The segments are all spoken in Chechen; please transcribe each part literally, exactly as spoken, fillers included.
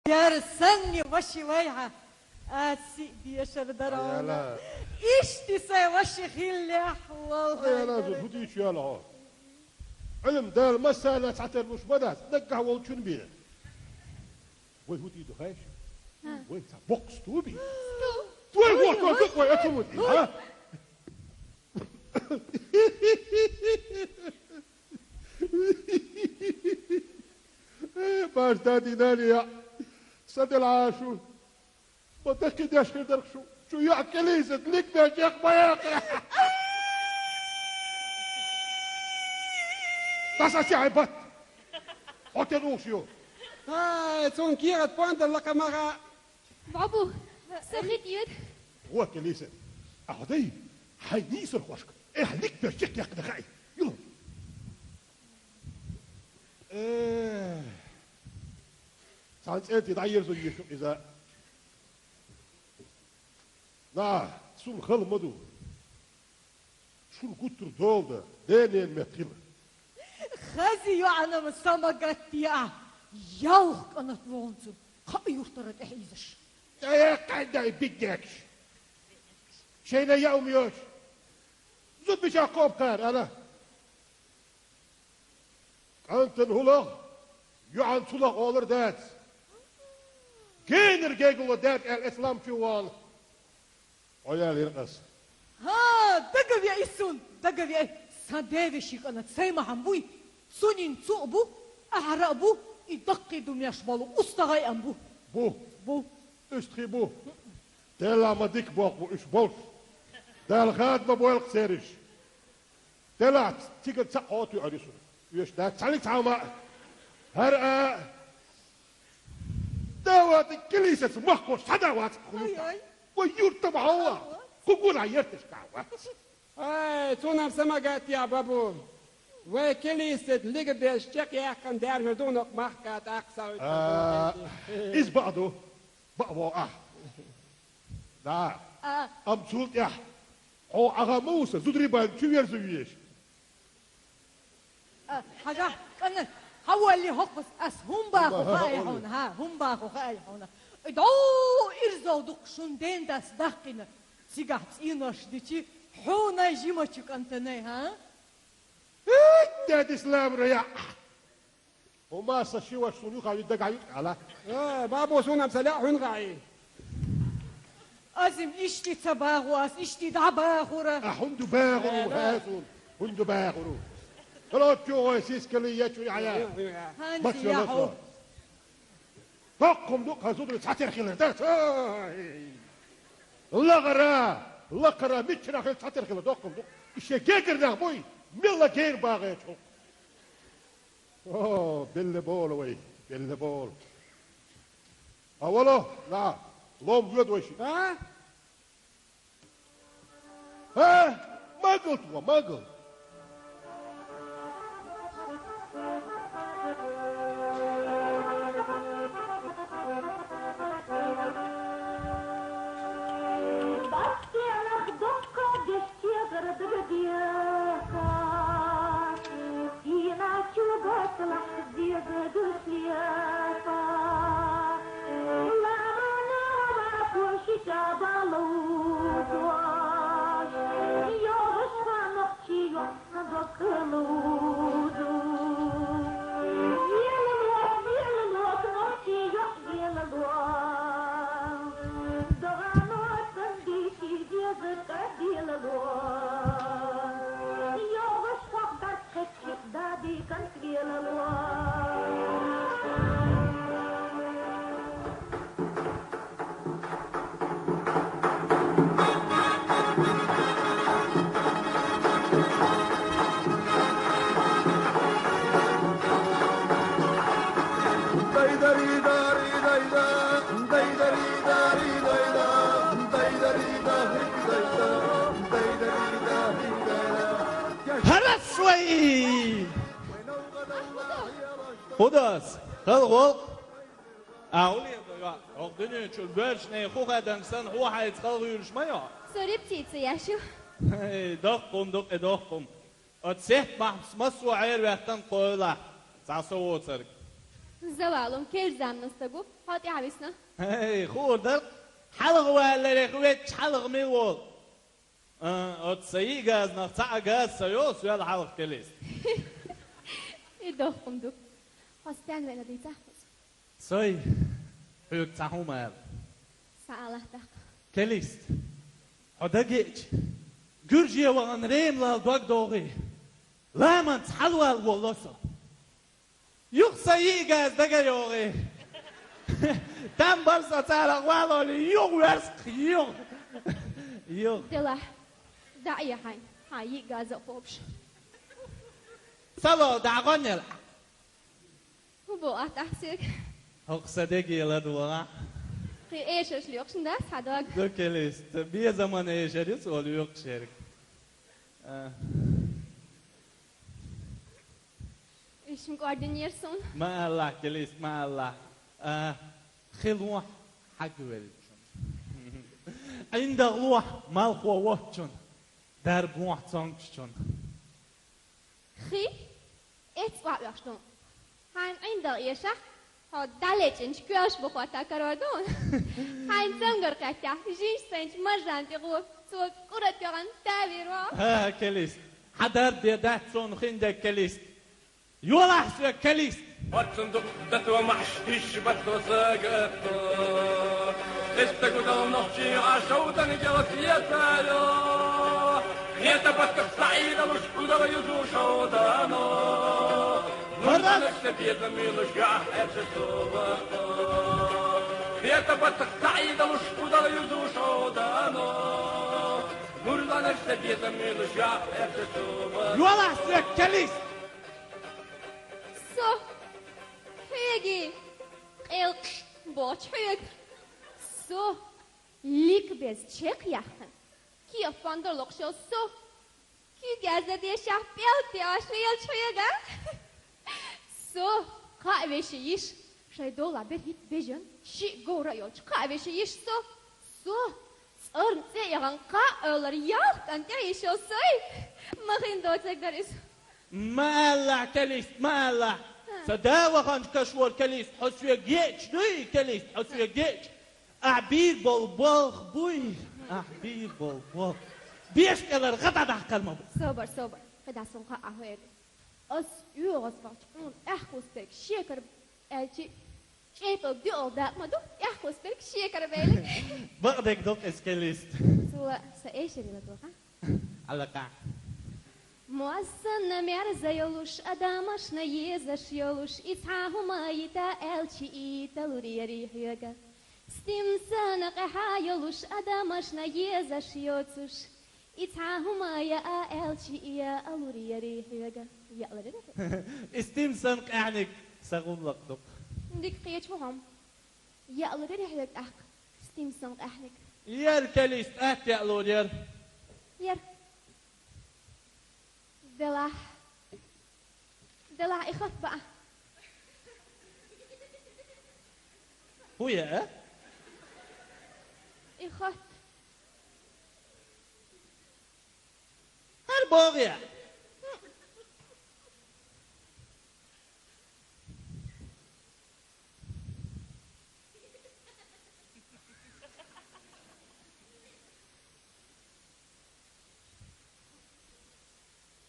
Яр санна ваша вайхьа, аз сиъ дешар дар хьона. Аяла. Иштта сай ваша хиллехь, валлахӀи. Аяла, зуд хӀу дийша яла хьо? Ӏилма Дала массарна цхьатарра луш ма дац, наггахь волчун бе. Вай хӀу дийду хаьий шуна? Вай цхьа боккха стул бий? Вай, вай, вай, вай, вай, ацу вай, вай, а? Э, баш да динария. Садел Ӏашу. Ма даккхи деш хир дарх шу. Шу яӀ килийсад, ликбеш якъ ма якъ. Даса сяхьай бат. Хотел уш ю. Ай, цун кират понда лакха маха. Бабу, са хит йед. Гъо килийсад. Ахдай, хьай нийсар хошка. Эх, ликбеш якъ якъ дахай. Ю. Э, цхьан цӀен тӀе дӀаерзо еза иза. На, сум хала ма ду. Шуна гуттар долда, денен мет хила. Хази йоӀанам самагатти а, ялх кӀанат лонцу, кхаъ юртара тӀехьийзаш. ТӀаяккхай дай биддекш. Шайна яум йош. Зуб бича кхобкар, ана. КӀантан хӀулах, йоӀан цулах олар дац. Генар гегула дерг аьл эцламчу вала. Оял иркъас. ХӀа, дагаве исун, дагаве. Сан девеши кӀана, сай махьам буй. Сунин цу бу, ахьара бу, и даккхи думеш болу, устагъай ам бу. Бу. Бу. Устхи бу. Делла ма дик бокъ бу, уьш болш. Дала хад ма бойлакъ цериш. Делац, цига ца кхо туьгӀар ю суна. Оьш дац цхьаьллиг цхьа ма. ХӀара а. Давати килийсац махко сада вац хуюта. Ой, ой. Вай юрта ма хьова. Кукуна ертеш кава. Ай, цунам самагатти а, бабу. Вай килийсад лига беш чекх яхкан дервер дунок махка такса. А, из баъду. Баъ во а. Да. А. Ам цул тӀехь. Хьо агӀа муса, зудри бан чу верзу веш. А, хьажа, кӀана, хьавалли хӀокхус, ас хӀун баху хаьий хьуна, хьа, хӀун баху хаьий хьуна. ДӀо ирзов дукха шун ден дас даккхина, цигахь цӀенош дичи, хьуна жимачу кӀантанай, хьа? Дед ислам рая. ХӀума са ши ваш суна юха вид дагахь юкъ ала. Э, бабу, сунам са лаьа хьуна хаьий. Азим, ишти ца багӀу ас, ишти дӀабагӀура. А хӀунда багӀуру, хьасун? ХӀунда багӀуру? Халот чу гӀой сискали я чу яхья. Ханзи яхьу. Доккхум ду, хазуду цхьатер хилар, да? Ай! Лагара, лакхара, миччара хил цхьатер хилар, доккхум ду. Ише гегар нах буй, милла гер багӀечул. О, белли болу вай, белли болу. Авало, на, лом вед вай ши. А? А? Магал тува, магал. Бац пенах доккха деш тегара дагадеха. Сина чугасла деза дуслеха. Ламана ва коши чабалудош. Йош ханох чиё доккалуду. Ело, ело, нохчи ело. Догано сандичи деза кадило. Йош хох дархи Хорошо! Худос, халгӀолкъ. А, уле, йо, хӀокху дуьнен чуьра боьршане хӀу хаьдан санна, хьо хьайца халгӀуьйлуш ма йо. Со репетици еш ю. Эй, доккхум ду-кх и, доккхум. Оцу сетта бахьанца массо а Ӏер веттан кхойлахь, цхьа со воцург. Завалун, кер заманан стаг ву, хьо тӀаьхьа висна. Хей, хуур дара, хьалха валлалехь, вецча хьалха мила волу? А, оцу сан йиъ газанах цхьаъ газ сан йолу, соьлла хьалха, Келист. И дохкун ду. Хьо стенна веана дийцахь кхуза? Сой, хьоьга цхьа хӀума ала. Сан алахь тӀаккха. Келист, хьо дагеъча, гуьрже вахана Римлал дог догӀий. Ламанца хьалавала волало со. Юха сан йиъ газ дага йогӀий. Там бар со царах валолий, юха верзакх, юха. Юха. Делахь, дӀа а яхьайн, хьан йиъ газа а кхобуш. Сало, дӀа гӀонъелахь. ХӀун боху ахь тӀаккха соьга? ХӀокху сан деге ладогӀахь. Кхин эшарш лоьхуш дац хьан дог? Ду, Келист, безаман эшар ю цо лоьхуш ерг. А. Уьш ма кӀординера суна. Ма аллахь, Келист, ма аллахь. А, хи лохь хьагвеллачун. ӀиндагӀ лохь малхо воцчун. Дарба лохь цомгушчун. Хи эццӀа охьаоьхуш ду. Хьайна ӀиндагӀ эшахь, хьо дӀалечкъинчу коьллаш бухотта карор ду. Хьайна цамгар кхеттехь, жинаш сайначу маржана тӀе гӀо, цо кӀура тоьхна тавийр ву. ХӀа, Келист, хьан дарба де дац суна хиндерг, Келист. Йолахь соьга, Келист! Оццун дукха дато махьш, хиш батто сагатто. Эста гудал нохчий а шовдан гелас ецайо. Хета баттах саӀидалуш удала юзу шовдано. Мурдалаш са беза милуш яхь эрча субато. Хета баттах саӀидалуш удала юзу шовдано. Мурдалаш са беза милуш яхь эрча субато. Йолахь соьга, Келист! Со хьоьга, къелкъаш бохучу хьоьга. Со лика беза чекх яьккхина, кехат-пондар локхуш йолу со. Куьг яздан дешахь пӀелг тӀе Ӏаш лелачу хьоьга. Со кхаа вешин йиш, шайн долахь бер хӀитта бежан, шиъ говра а йолчу кхаа вешин йиш со. Со цӀарна цӀе а яхана, кхаа эвлара ялх кӀант тӀе йиш йолу сой. Ма хин доцург дара иза. Ма аллахь, Келист, ма аллахь! Сан да ваханчу кашвора, Келист, хьо соьга еъча дуй, Келист, хьо соьга еъча? Ахь бийр болу болх буй, ахь бийр болу болх. Беш кӀелара гӀа дӀадаккхар ма бу. Собар, собар, кхидӀа суна кхаъ а хӀоьру. Ас оьгӀаз бахча хьуна тӀаьхьа кхуссург шекара аьлчи, чӀепалг дуьхьал дакъа ма ду, тӀаьхьа кхуссург шекара бейлиг. Бакъдерг ду-кх иза, Келист. Цо сан эшаре ладогӀа. Аллакъа. Моз санна мерза йолуш, адамашна езаш йолуш, и цхьа хӀума йита аьлчи, и талур яри хьоьга. Стим санна къаьхьа йолуш, адамашна езаш йоцуш, и цхьа хӀума яа аьлчи, и яа лур яри хьоьга. Яалари хьоьга. И стим санна къаьхьаниг сан гӀуллакх ду-кх. Дика кхеча ву хьо. Яалари хьоьга тӀаккха стим санна къаьхьаниг. Яра, Келист, атта яалур яра. Яра. Делахь. Делахь и хатта баа. ХӀун яа? И хатта. ХӀара богӀу яа.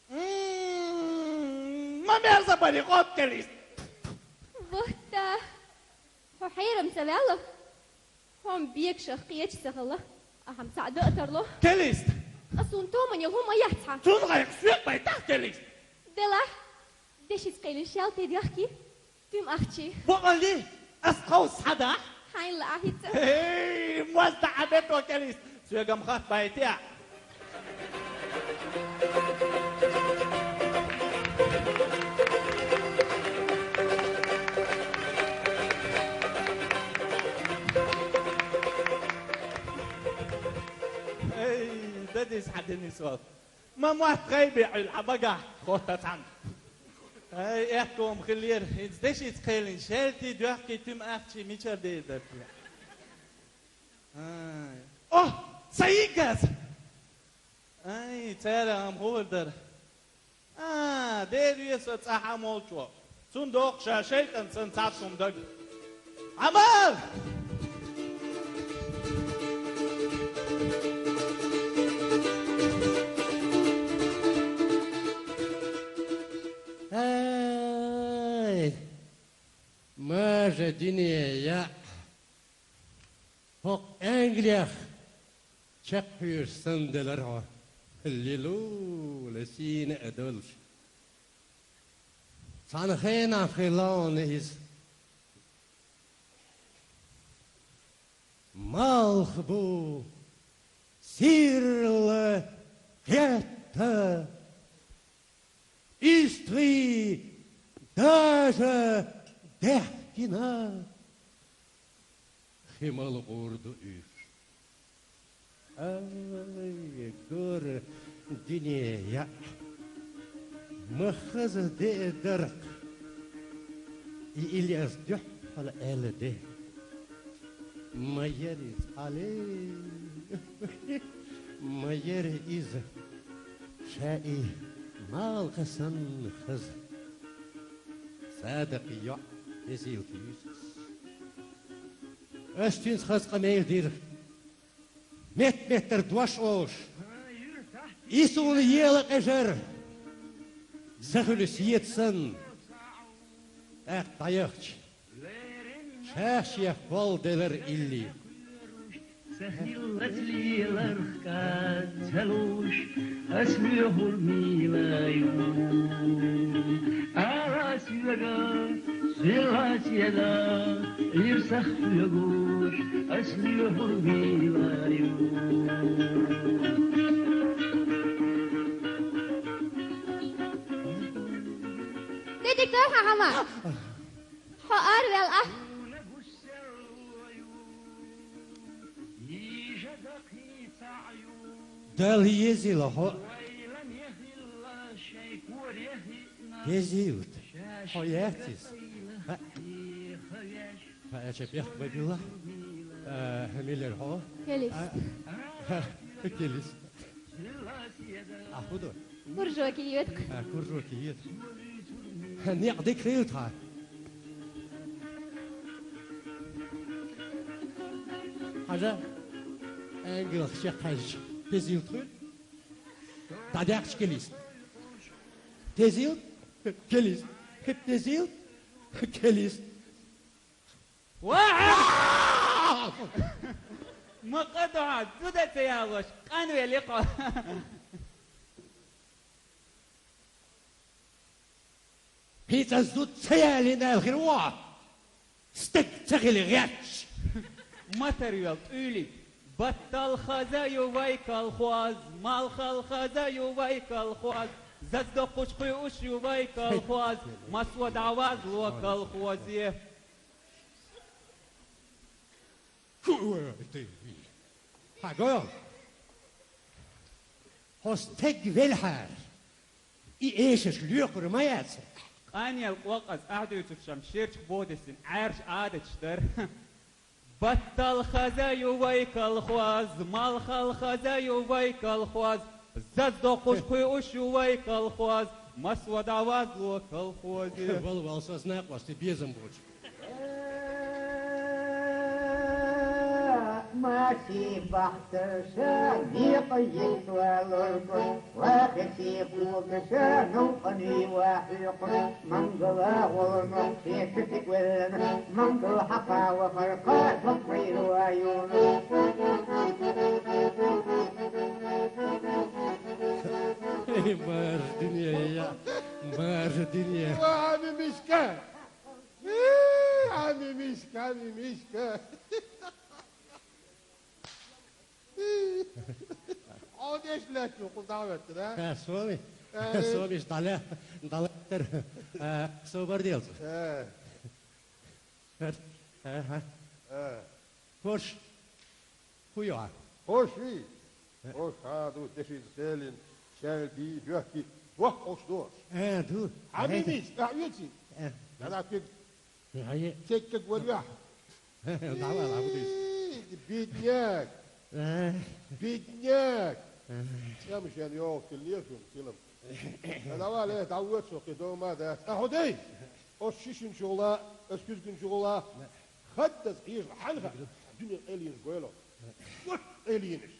М, ма мерза бари, хӀотта, Келист! ВатӀа, хьо хьерам ца ваьлла? Хьо-м бегашах кхеча ца хилла, ахьа-м цхьаъ дан а тарло. Келист! Ткъа суна томане хӀума ма яц хьан. Цунна гӀайгӀа соьга байтахь, Келист! Делахь, дешица кхелина шаьлта дехкий? Туьма ахчий. Бакъалли, ас кховса схьадахь? Хьайна лаахь хӀинца. Хей, моза дӀа бето, Келист, соьгам хатта байтехь. Эй, дан дис хьан, Денис, вал. Ма мотт гӀай бе Ӏуьллу хьан багахь, хотта цхьаьна. Ай, аьтто-м хиллера, хӀинца дешица кхелина шаьлтий, доьхкий, туьма ахчий мичара дер дара те? Ай. О, сан йиъ газ! Ай, цара-м хӀун дара? А, дера ве со цӀахь а молчо. Цундела ша шайтӀан санна цхьацца хӀума даг. Ӏамал! Ай, мажа дуне яӀ! ХӀокху Англех чекхъюьйш санна делара хьо, лилула сийна а долуш. Цхьана хенахь хилла хьуна иза. Малх бу, сирла кхетта, истхий дажа даьхкина. Хи мала гӀур ду уьш. Ай, гур дуне яӀ! Ма хаза де а дарх, и Ильяс дуьххьал аьлла де. Ма яра иза хьале, ма яра иза, ша и малха санна хаза. Садакъа йоӀ Эзил туьйсу. Ас цуьнца хаза къамел дира. Метта-меттара дош олуш, и суна ела къежар, сан хуьлу сета санна, тӀаккха дӀаяхча, ша шех кхолла делара илли. Сан хиллац леларх кад ца луш, ас лоьхур мила ю. Ара соьга, соьга седа, ирсах хьоьгуш, ас лоьхур мила ю. Де дика дара хьан хӀама? Хьо араваьлла ахь? Дала езийла хьо. Езийла. Хьо яц иза. Ха, ха, аьлча бехк ма билла. А, миллера хьо? Келис. А, ха, келис. А хӀун ду? Куржоке йоьду-кх. А, куржоке йоьду. Некъ дика хилла тхан. Хьажа, Англех чекхьаьжча, Тезилт хуьлу? ДӀадаьккхича, Келис. Тезилт, Келис. Тезилт, Келис. Ва! Ма къа ду хьан, зуда ца ялош, къанвели кхо. ХӀинца зуда ца ялийна аьлла хир ву хьо? Стаг ца хили гӀерташ. Ма тарйоьлла, тӀуьйлиг. Баттал хаза ю вай колхоз, малхал хаза ю вай колхоз. Заз доккхуш кхуьуш ю вай колхоз, массо а дӀавазло колхозе. Хьан гойл? Хьо стаг велхьара, и эшаш лоькхур ма яцара. Къанел къокъаз ахь дуьйцучам шерчу бодисин Ӏаьржа Ӏадаташ дара. Баттал хаза ю вай колхоз, малхал хаза ю вай колхоз. Заз доккхуш кхуьуш ю вай колхоз, массо а дӀавазло колхозе. Вал, вал, со знакъош, ти безам боцу. Маси бахташа, некъа йитталургу, вахиси кулгаша, нукъани вахуьйкъу, мангала гӀолну, шеца тиквеллана, мангал хьакха вахарха, баккхайру аюна. Эй, маржа дуьне, я, маржа дуьне. Ва, мимишка! Эй, а мимишка, мимишка! Хьо деш лаьтташ ву кхуза дӀа а веттина, а? Ха, соми. Ай. Соми, иштта дӀале-, дӀалеттара. А, собар делца. А. А, а. А. Хьош. ХӀун ю ахь? Хьош вий? Э. Хьош хьан ду, дешица хелина, шаьлби, хӀоьхки, бохкуш дош. Э, ду. Хьан мимиш, ахь оьций? Э. Нана пиг. Хьае. Цеккаг вар юьхь. ДӀавала, хьан ду иза? Ий, бедняк. Э. Бедняк. Э. ЦӀа ма шен йогӀу хила ле шуна, хилам. ДӀавала, э, дӀавоьду со, кхин дома дац. Ахьа дай! Оцу шишинчугӀула, оцу куьзгинчугӀула хаддаза хьежа, хьанха дуьне къайленаш гойла. Гуш къайленаш.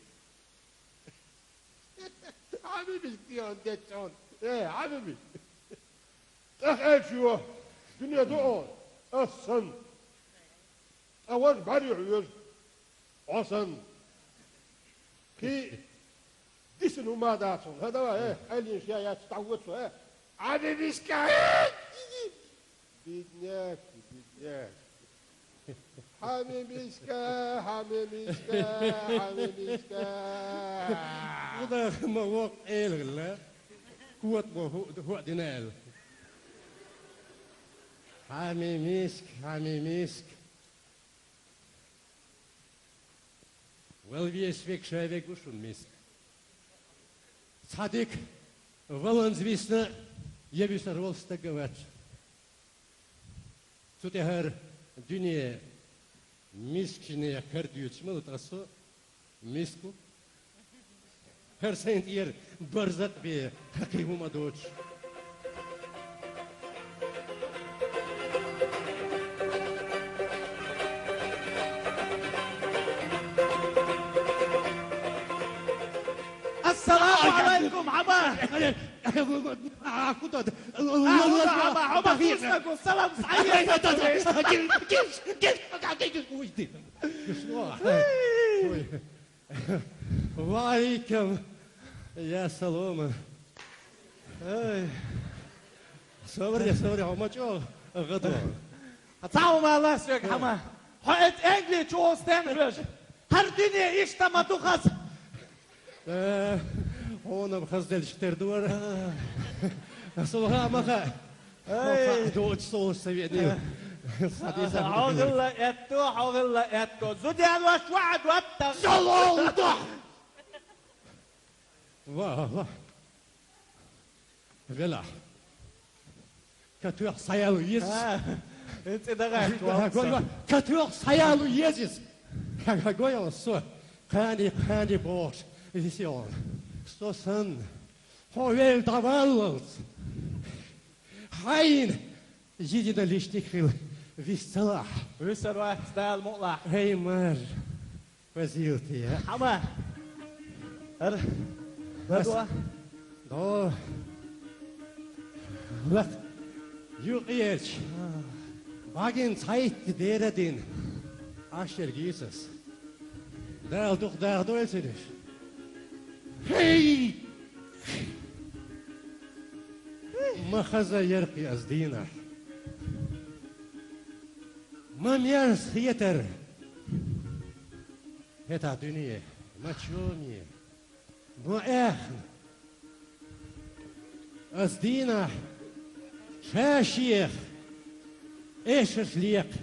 Хьан мимиска дегӀан дечча хьуна? Э, хьан мимиска? ТӀаккха аьлча йо, дуьне ду хьуна, ас санна. Ткъа важа бӀаьрий хьоьжу, хьо санна. Кхин дисина хӀума дац хьуна. ХӀа, давай, э, къайленаш яц, дӀавоьду со, э. Хьан мимиска! Бедняшка, бедняшка. Хьан мимиска, хьан мимиска, хьан мимиска. Куда ма воккха элгала, кот ма ху-, ху-, дина аьлла. Хьан мимиска, хьан мимиска. Вала везаш верг ша верг ву шуна миска. Цхьа дика валанза висна, я висар волу стаг а вац. Цу тӀехь хӀара дуьне мискачунна кара дуьйцуш ма ду, ткъа со миска ву. ХӀара сайна тӀера барзакъ бен, кхин хӀума доцуш. Ассаламу алайкум, хьама! А, хӀун ду, хьама, хьама, хьама, салам, схьаесса. Ой, ди. Ой. Ва алейкум. Я салома. Ай. Собар де, собар де, хьо ма чӀогӀа гӀадо. Цхьа хӀума лаьцна вега, хьама. Хьо эцу энгли чу волу стенна хьоьжу? ХӀара дуьне иштта ма ду хаза. Э, хьуна-м хазделлачух тера ду хӀара. Ас ваха а ма хаьа. Ай. Хьо хаа доцуш со волуш ца веанера. Схьадийца. Хьо хилла аьтто, хьо хилла аьтто. Зуденош ваӀа доттагӀа. Шалолда! Ва, ва. Велахь. Катоьхна схьаяло еза иза. А, хӀинца и дагахь. Гой, гой, гой. Катоьхна схьаяло еза иза. Гой, со. Кхане, кхане бохуш. Висион. Со санна. Хьо велла дӀаваллалц. Хьайна единоличник хила вист ца лахь. Вуьсур вац, Дала мукъ лахь. ХӀей, мар, фазилте. Хьама. ХӀара. Ладо. До. Лакха юкъерчу бӀагина цхьайтта дера дина. Аш ерг йийцас. Дала дукха даха дойла ца деш. ХӀей! Ма хаза яркъе ас дийнахь. Ма мерза хетара. ХӀетахь дуьне, ма чоме, ма аьхна. Ас дийнахь ша-шех эшарш лекха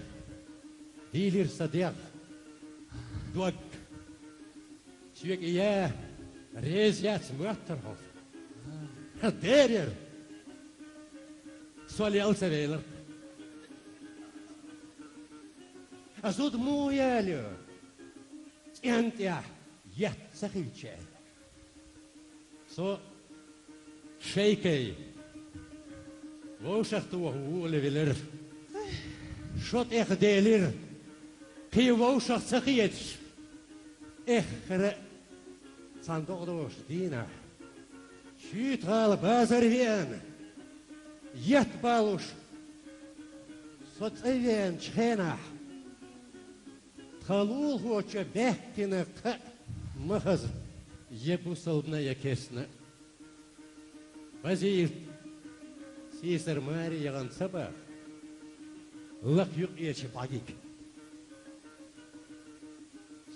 дийлира сан дегӀ, дог. Соьга я реза яц моттар хьо. Дерриг со лела ца велар. Ас зуда муха ялайо? ЦӀен тӀехь етта ца хилча аьлла. Со шайкай вовшах тоха вуалавелира. Шо тӀехделира, кхин вовшах ца хеташ. Эххара а цхьана догӀу долуш дийнахь, Шуьйта-гӀала базар веана, етт балуш, со цӀа веанчу хенахь, тхан лулахочо баьккхина кхаъ ма хаза, я бусалбана, я кестана. Базилта, сийсара маре яхана ца баха, лакха юкъерчу бӀагиг.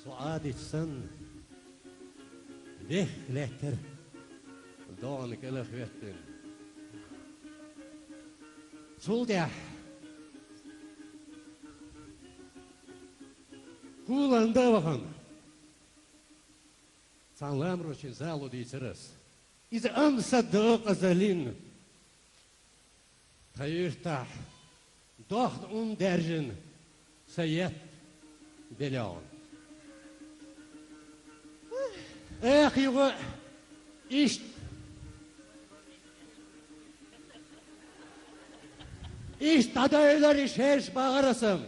Со Ӏадийча санна, вехха лаьттара догӀана кӀелха хӀоьттина. Цул тӀаьхьа кулан дан вахана, цхьана ламарочун зало дийцира ас. Иза амса докъазаллин. Тхан юьртахь дохна ун даьржина сан етт белегӀна. Эх, юха иштта. Иштта дӀадойлар и шераш бахарасам.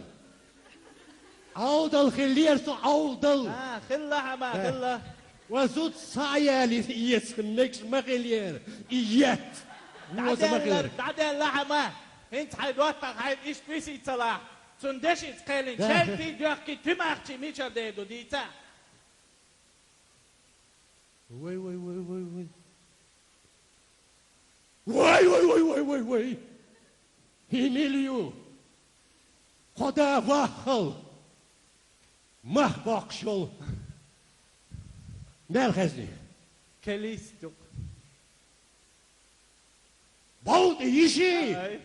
Ӏовдал хиллера со, Ӏовдал. А, хилла хӀама, Э. хилла. Ва зуд схьа а яьлла, иэс мегаш ма хиллера. И етт. Воза ма ДӀадаьллар, хиллера. ДӀадаьлла хӀама. ХӀинца хьайн доттагӀа хьайна иштта висийцалахь. Цун дешица кхелина, Да. шаьлтий доьхкий туьмахчий мичара дер ду дийца. Вай, вай, вай, вай, вай. Вай, вай, вай, вай, вай, вай. И мила ю? Кхо да ваххал. Мах боккхуш йолу. Мел хезний? Келист ю. Бовда йиши! Ай.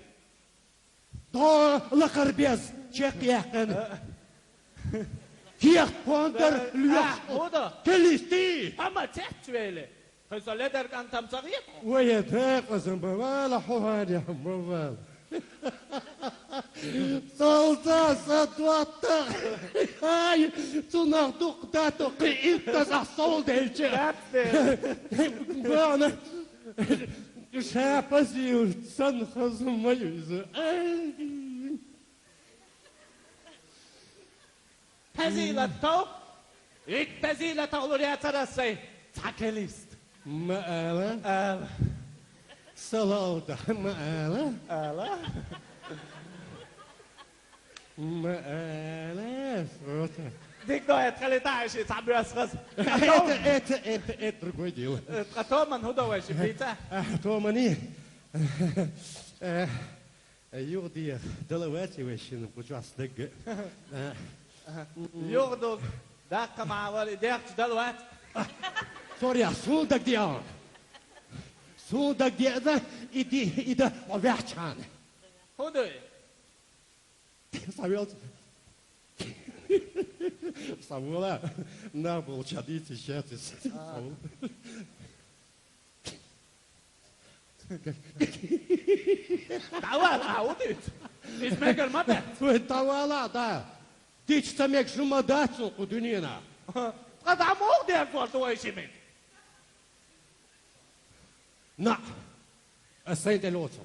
До лакхара беза чекхъяьккхина. Кехат пондар А, лоьхуш. а, хӀун ду? Келисти! Амма цецвеле. Хьо со ледар кӀантам ца хета? Вай, декъаза ма вала, хьо хьан яхьа ма вала. Цалца са доттагӀа. Ай, цунах дукха дату кхин иттаза сол делча. Датте. Гана. Ша пазил сан хаза ма ю иза. Ай. Пазилат тов? Ит пазилат товлур яцара сай. Цхьа келист. Ма ала. Ала. Салалда, ма ала. Ала. Ма ала, вот. Дик до, это хали та, иши, цхьа бёс хаз. Это, это, это, это другое дело. Ткъа томан хӀун до вай ши, пица? А, томани. Э, Э, юха деха, дала вац и вай шина, кху чохь стагга. Э. Аха. Юха ду, даккха ма вара, и дехча дала вац. Соря, суна дагадеа. Суна дагадеаза, и ди, и да, хьо ваьхчахьана. ХӀун ду и? Савелц. Савола. На, болча дийци, щец. А. Савола. ДӀавала, а, удуьйцу. Иза мегар ма дац. Вай, дӀавала, да. Дича ца мегаш хӀума дац цунна кху дуьненахь. Ткъа дӀа муха дерзор ду вай шимин? На, ас сайн тӀе лоцу.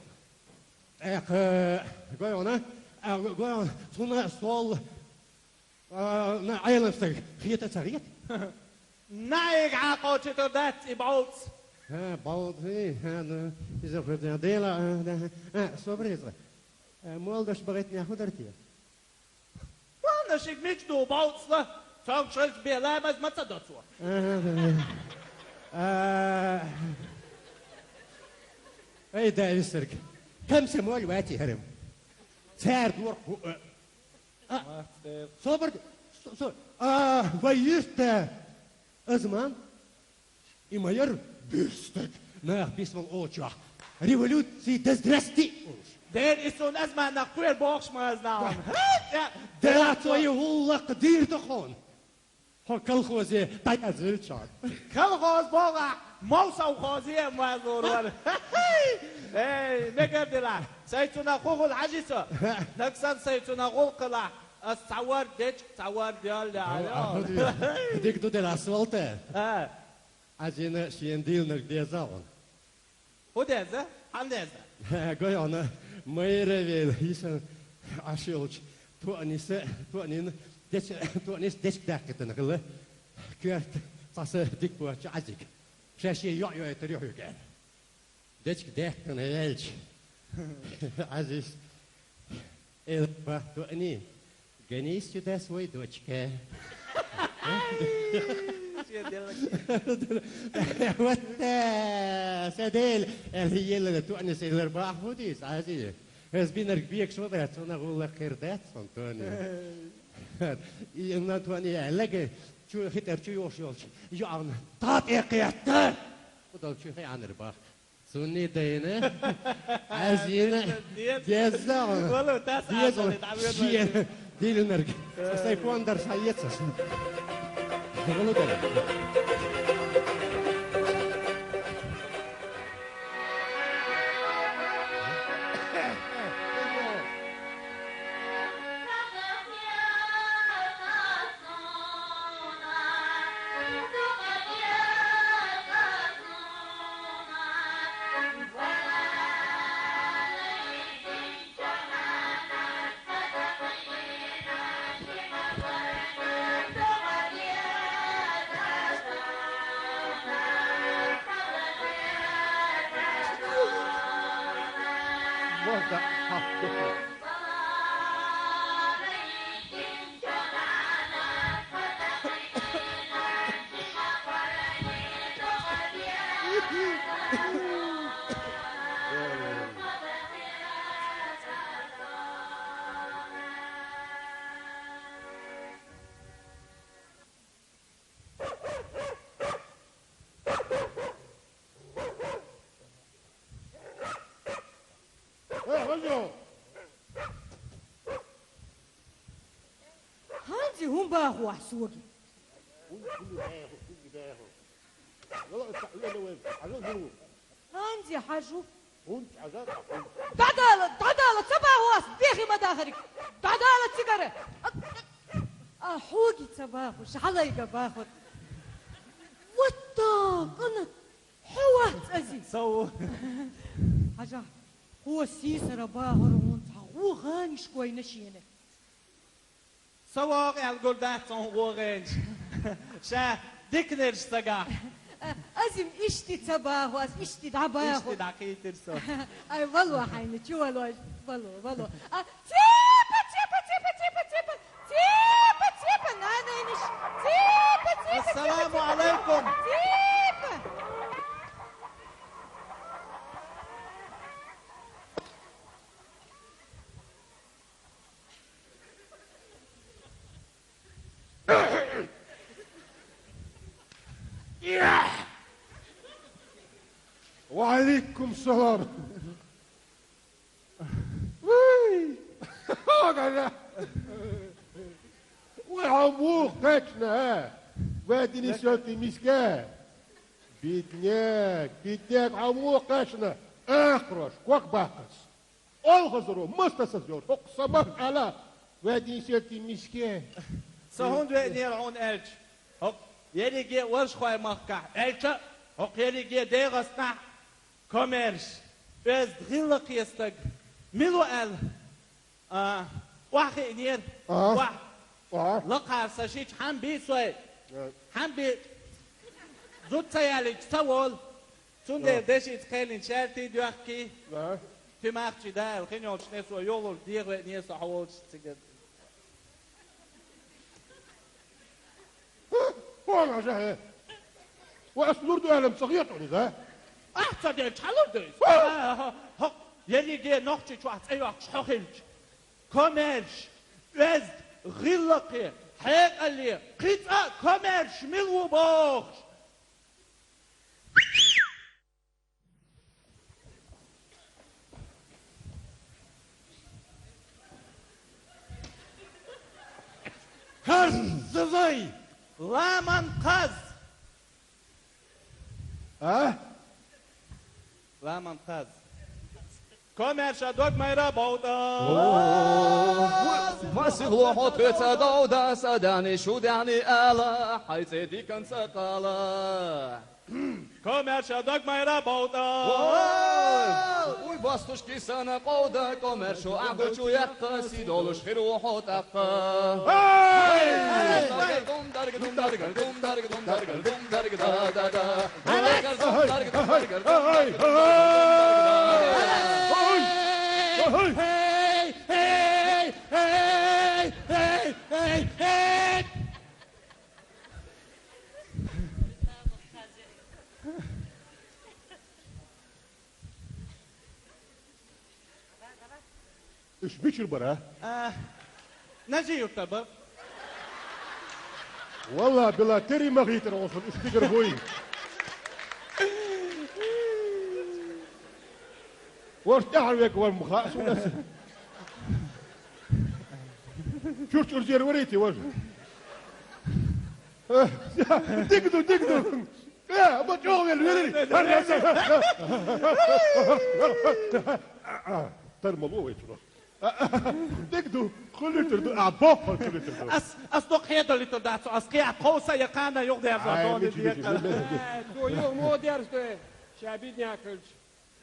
ТӀаккха, гой хьуна, а, гой хьуна, цунна сол А, на, Ӏелам стаг, хета ца хета? Наиг хьакхочуьйтур дац и бовц. ХӀа, бовц, хӀа, ну, иза хӀу дела, а, да, а, собреза. А, молдаш багатня хӀу дара те? Ванна шиг мич ду бовцла, цог шайс бела маз ма ца доцо. А, да, да. А, ай, да, висарг. Там се моль вати харам. Цар дур ху, а, А, Мастер. Собар, со-, со-, а, вай юьртда, азман, и ма яр бустаг, нах бисмал очах. Революции да здрасти! Дер и сон азманах кхуьр бохуш ма азна. Ва. Ха, я, Дела я, цо и гӀуллакх дийр ду хьуна. Хьо колхозе дӀаязвелча. Колхоз бохахь, мов совхозе а ма лур вара. Эй, мегар дила, сай цунах хӀу хуьлу хьажи со. Нагсан сай цунах гӀуллакх хилахь, ас цхьа вар дечка, цхьа вар доьлла. Дика ду дела, ас валта. А. Азина шен дилнарг деза хьуна. ХӀун деза? Хьан деза? Гой хьуна, майра вел, йисан Ӏаш йолчу тоъниса, тоънина, дечка, тоъниса дечка даьккхийтина хилла, коьрта цхьа са дика боцчу Ӏазиг. Ша шен йоӀ йойтур ю хьоьга аьлла. Дечка даьккхина яьлча, Ӏазис, элпа тоъни, Гонись сюда свой дочка. Вот, э, седел, эл елла тоъни селлар бахьа хӀу дийца, Ӏази. Хьес бинарг бекаш ву бац, цунах гӀуллакх хир дац, сон тони. И на тони аьллага, чу хитар чу йош йолчу, йоӀна, тӀе кхетта! Удал чу хианар бах. Цунний дайна, Ӏаьзина, деза, Валу, тас деза, азалли, дӀавоьду шен вайши. Дилинарг. Э. Сай пондар ша ецаш. Валу дара. ХӀун баху ахь соьга? ХӀун, хӀун баху, хӀун баху? Вала, аса хьуьлла вай, хьажал хӀун? ХӀанз хьажу. ХӀунда хьажа, хӀунда? ДӀадала, дӀадала, ца баху ас, дехи ма дахариг. ДӀадала цигара. А, а, а, хьоги ца баху, шахьалайга баху. Вот так, къанат, хьо вац ази. Сау. Хьажа, хьо сийсара бахар хӀун, цхьа гӀу гӀаниш гойна шена. Со вогӀу аьлла гур дац хьуна гӀо гӀенаш. Ша диканарш сага. Азим ишти ца баху, аз ишти дӀабаху. Ишти дӀакхийтира со. Ай, вало хьайна, чу вало, вало, вало. А, цепа, цепа, цепа, цепа, цепа, цепа, цепа, нанайниш, цепа, цепа, цепа, Ассаламу цепа, алайкум. Цепа. Ва Ӏалайкум салам. Вуй! Вай, хьо муха кхаьчна, а? Вай, Денис, йоти миска. Биднек, биднек, хьо муха кхаьчна? Ахрош, кок баккхас. Олхазаро, мастасаз йолуш, хӀокху самах ала, вай дийшерти миське. Со хӀунда веанера хьуна аьлча, хӀокху ерриге варшхойн махкахь, аьлча, хӀокху ерриге ДегӀастанахь комаьрша, оьзда гӀиллакхе стаг мила ву аьлла, а, охьахиънера, охьа. Охьа. Лакхара сан шича хьан бий сой? Хьан бий? Зуда ца ялийча ца волу. Цундела дешица кхелина шаьртий доьхкий. Да. Туьмахчий да аьлла, хин йолчу несо йолур дегӀа веъне со хьо волчу цигара. Хьо, хьо, хьо, хьо. Ва ас лур ду аьлла, ца хетахь иза? Ахь ца делча, хьан лур ду иза? Хьо! А, хьо, хьо, ерриге Нохчийчохь цӀе йоккхуш хьо хилча. Комаьрша, оьзда, гӀиллакхе, хьекъале, кхин цкъа а комаьрша мила ву бохуш? Хаззазай! Ламан кхаз! А? Ламан кхаз. Комаьрша дог майра бовда. О, ва сихло хьо тхоьца довда, сан даьхни шу даьхни ала, хьайн цӀе диканца кхала. Комаьрша дог майра бовда. О, уй, бастушки сана къовда, комаьршо ахь гучу яккха, сий долуш хир ву хьо тӀаккха. Эй! Дум дарга, дум дарга, дум дарга, дум дарга, дум дарга, да, да, да. Уьш мичара бара? А, Нажи-Юртара бара. Валла, била, тери ма хийтара оцун, уьш тигар буй. ВорхӀ тӀаьхьара вега вара ма хаьа суна аса. Чурча урзера варий те важа? Дика ду, дика ду. Э, ма чӀогӀа вер, вер, вер. Тар ма ло вай чура. Дика ду, хуьлуьйтур ду, а, боккхал хуьлуьйтур ду. Ас, ас доккха хьедалуьйтур дац, ас кхиа тховса я кхана юхадерзо. Ай, доне мичи, декъала. Мичи, мичи. Э, ду ю, мо дерза ду. Ша биднехь хилча.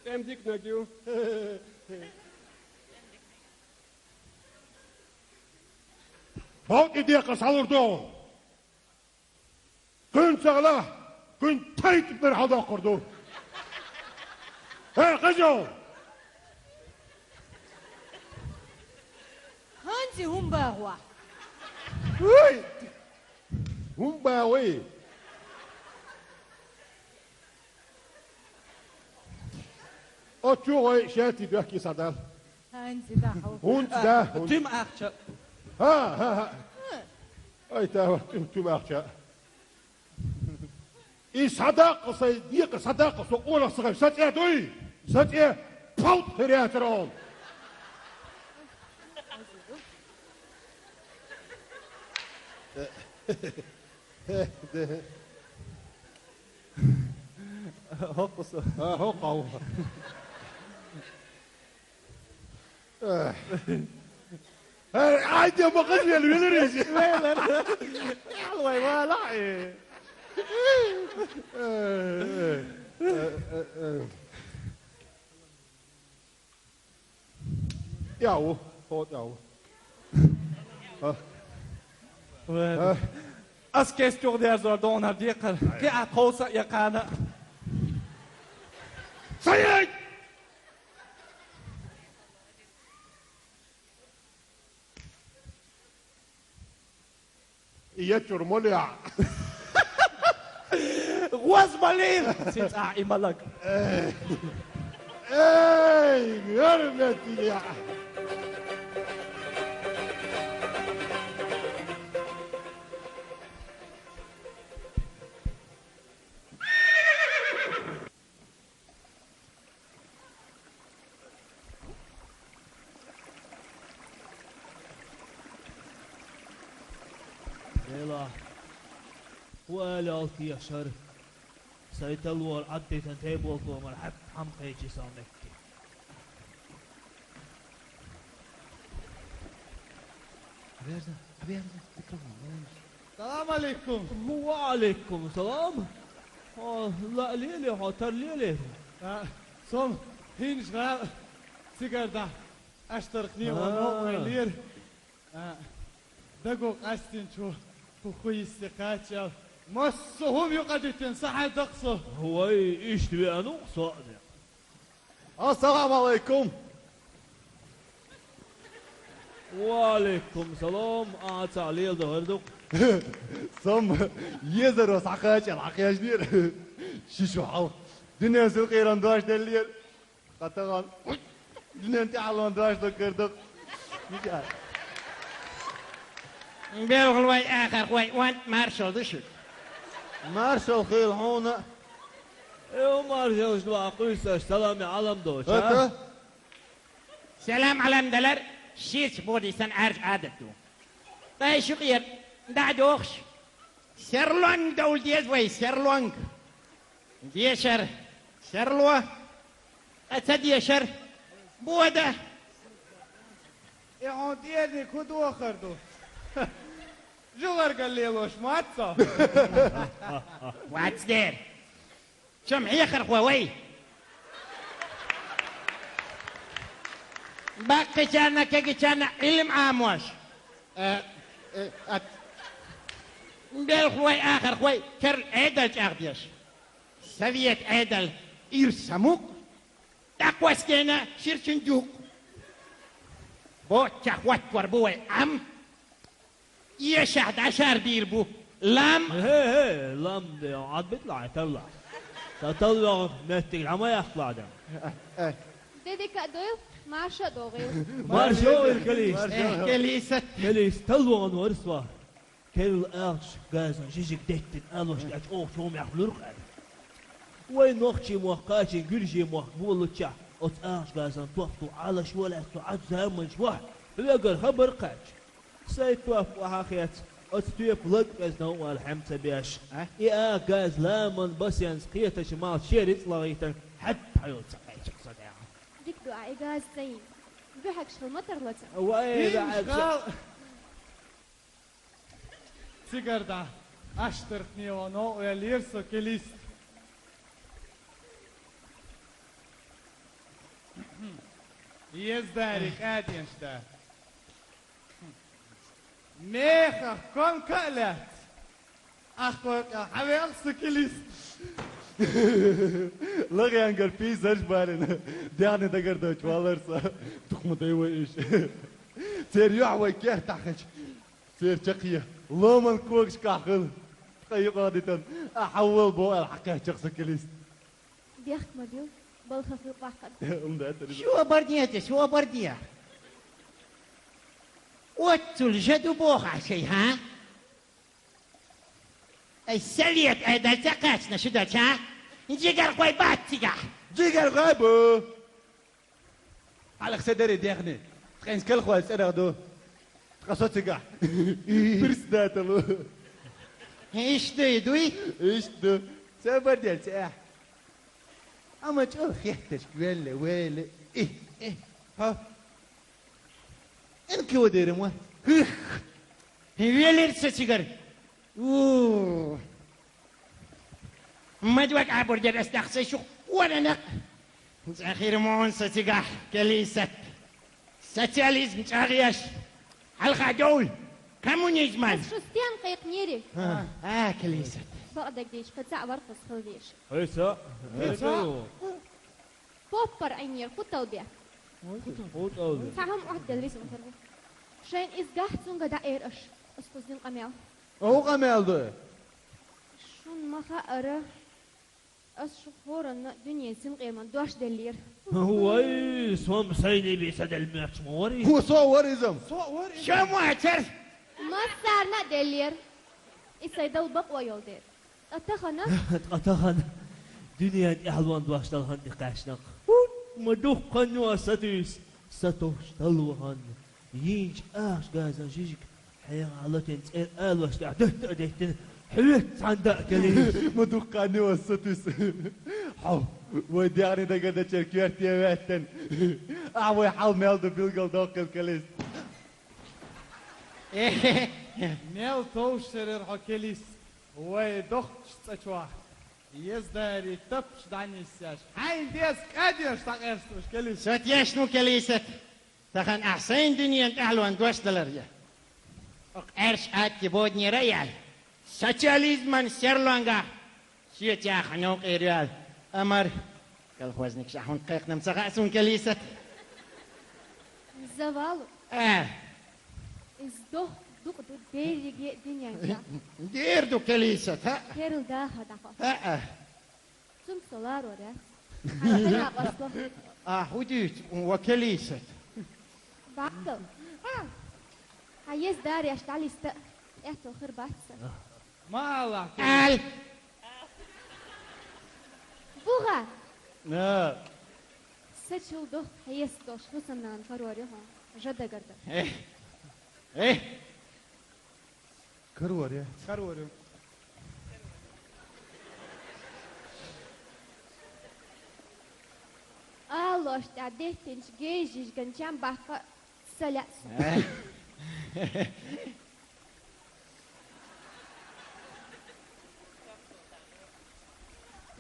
ТӀем дика наг ю. БовтӀи декъа схьалур ду. Кхуьнца гӀала, кхуьнан тайпа бер хьалдоккхур ду. ХӀей, хеза! ХӀанзи хӀун баху ахь? Уй! ХӀун баху? Оцу чу гӀой шаьртий доьхкий схьадала. ХӀанзи дахьа. ХӀунца да? ХӀун- Туьма ахча. ХӀа, хӀа, хӀа. Ай, та, туьма, туьма ахча. И схьадаккха сайн декъа, схьадаккха со къонах ца хилча, сан цӀе дуй? Сан цӀе пхьалт хир яцара хьуна. ХӀокху со. А, хӀокху. Эх. Ай, ай, де ма хаза велавелар иза. Велар. Аллай, вала, э. Э, э, э, э, э. Яу, хо, яу. А. Вай. А. Ас кестюр дерзор донар декхар. Ки а тхоса якана. Саят! И я чур молеа. Гъоз балийла, цицӀа и малаг. Эй, гӀармет я. Дела, хӀу ала оал тешар, сай талвар Ӏаддитан тайболтомар хьатта хьама кхайчи сан мекки. Хьаверза, хьаверза, микрофон, валаш. Салам алейкум. Ва алейкум салам. Хьо лаалеле, хьо тарлеле? А, сом хӀинш гӀа цигарда аштархне А. вано вайлер. А, даго къастинчу ху ху йиссе кхачал. Массо хӀума юкъа дитин сахьа дакъсо. Вай, ишт веану со а де. Ассаламу алейкум. Ва алейкум салам. А, ца лел да гӀердук. Сам езаро сахачал хьакхяждир. Шишу хьал. Динен сил къиран дош деллир. Хатаган. Динен тяхалан дош да гӀердук. Мика. Белгал вай ахар хой ван маршал душик. Маршал хил хьона. Э, Умар, желш дуа къуйсаш, салам я алам доча. Это? Салам алам далар, ширч боди сан арж адату. Тай шукьер, да дохш. Серлонг дов дез вай, серлонг. Дешар, серло. А ца дешар, бода. Э, он дерни кудохар ду. Жулар галлелош, маццо. Вац дер. Чом хьехархо вай. Баккхичарна, кегичарна Ӏилма Ӏамош. Э, э, ат. Белхвой, ахархой, керл Ӏедал чӀагӀдеш. Совет Ӏедал ирс самукъ, тӀаккхоскена ширчин дюкъ. Бочча хӀоттор бу вай Ӏам. Эшахь дӀашар бийр бу. Лам. Хе-хе, лам де, Ӏадбит лай тарла. Ца талвагӀа меттиг хӀама яхла де. Дедика дойл, марша догӀил. Марша догӀил, Калист. Э, Калист. Калист, талвагӀан варсва. Керл ахча газан жижиг деттин алош ач ох чом яхлур къар. Вай нохчи мох, качи гюржи мох болуча, оц ахча газан тохту алаш волац ту ад заманч ва. Вегар хабар кач. Сай топ ваха хец, оц топ лаг безна вал хӀама ца беш. А? И а газ ламан басенц кхетача мал шериц лагӀитан хьад хьайол ца кайчик ца дя. Дик ду а и газ цаин. Бюхьак шал матар лаца. Вай, Ин да, шал. Цигарда аштархне вано, я лирсо келист. Ездари каденшта. Меха кон калят. Ахкой кьа, хьавел су келист. Лагъянгар пийсаш барина. Дяхни дагар дойч валарса. Тухма дай вай иш. Цер юхь вай кертахач. Цер чакхе. Ломан когаш кахыл. Тха юкъа дитан. А хьавал бо ал хьакхачах су келист. Дехк ма бил, балха хил бахкан. Умда тери. Шо бар дете, шо бар дия. Оццул жаду боха шей, ха? Ай, Совет Ӏедал ца кхаьчна шу дац, а? Жигархой бац цигахь! Жигархой бу! Хьалха се даре дехне? Ткъен скалхой цӀерах ду. Къа со цигахь. Председатель. Иштта дуй, дуй? Иштта ду. Ца бар дел, ца. Амма чӀал хетташ, велле, велле. Э, э, ха. Эн кего дерем ва? Хых. Веллер со цигара. У. Мадвак абур дер ас дахса шух. Варана. Захир мон со цигахь, Келисат. Социализм чӀагӀъеш, хьалха довла коммунизман. Ас шу стен кхайкхнери? А, а, Келисат. Бакъдагдеш, кхы цхьаъ вархӀ ас хила веш. Хьо со? Хьо со? Поппар Ӏийнера хӀу талбе? ХӀу талбе? Цхьа хӀама Ӏоттаделла висина хир ву. Шайн иза гахь цунга дӀаэр аш. Ас кхузин къамел. Ау къамел ду? Шун ма хаара. Ас шу хӀоранна дуьнен синкъераман дош деллера. Вай, сом сайни бийца делмерч ма вари. Ху со вар изам. Со вар изам. Шо ма чар? Массарна а деллера. И сай дал бакъо йол дер. Ткъа тахана? Ткъа тахана. Дуьнен тӀехьалон дош дал ханна кхаьчнах. Ма дуккха хан ю ас сатуьйс. Сатовш дал ваханна. Йийча ахча газан жижиг. Хьеха латин цӀер алош тӀехь датта а деттина, хьоьт цхьан даа келийс. Ма дуккха хан ю ас сатуьйс. Хьо, вай дегӀни дагардачер коьрте ваьттан. Ахь вай хьал мел ду билгал доккхил келийс. Мел товш серер хьо келийс. Вай дохчу цӀа чохь. Ездари тапча дӀанисъеш. Хьайн деза кӀадеш дӀакъаьсташ келийс. Сатъеш ну келийсат. Тахана ахь сайна дуьненан тӀаьхьалонна дош далар я. Оха аьрш атти боднера а яьлла, социализман серлонгахь соьца яха новкъера йоьлла амар колхозникаш ахь хӀунда кхайкхинам ца хаьа суна келийсат. Завалу. А. Иза дохк дукъ ду берриге а дуьнен чохь. Дер ду келийсат, хӀаъ? Керла даха дӀахо. ХӀаъ. Цунца со ларор яц. Хьан хӀина къасто? А, хӀу дуьйцу, ва келийсат. Баккал. Хьан еза дареш дӀалиста, аьтту хир бац сан. Ма алахь. Ал. Буха. На. Са чул дохк хьеста долуш хӀусамнана карор ю хьуна. Жа дагардан. Э. Э. Карор ю. Карор ю. Алош тӀехь деттинчу гейжижган чам баккха са лаьа со.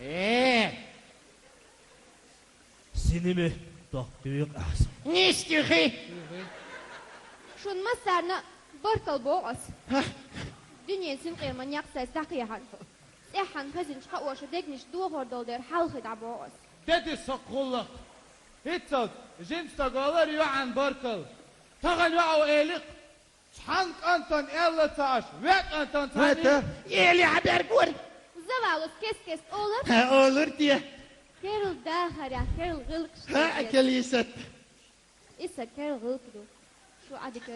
Э! Синими доккха дуьйкъа ахьа. Нисдихи! Шун массарна баркалла боху ас. Хьа? Дуьнен синкъераман некъ сайца дӀакхехьана. ЦӀеххьана хезначу хаоша дегнаш дохор долу дера хьалхе дӀабоху ас. Де-де со кхуллакх. ХӀинццалц жимстаг валар йоӀан баркалла. Тахана йоӀа элира. Цхьана кӀантана аьлла ца Ӏаш, веа кӀантана цхьаьна. Эли хьаберг вара. Завалус кес-кес олар. Хьа, олар те. Керла дахарехь, керла гӀиллакхаш. Хьа, деза. Келийсат. Иса керла гӀиллакх ду. Шу Ӏадика.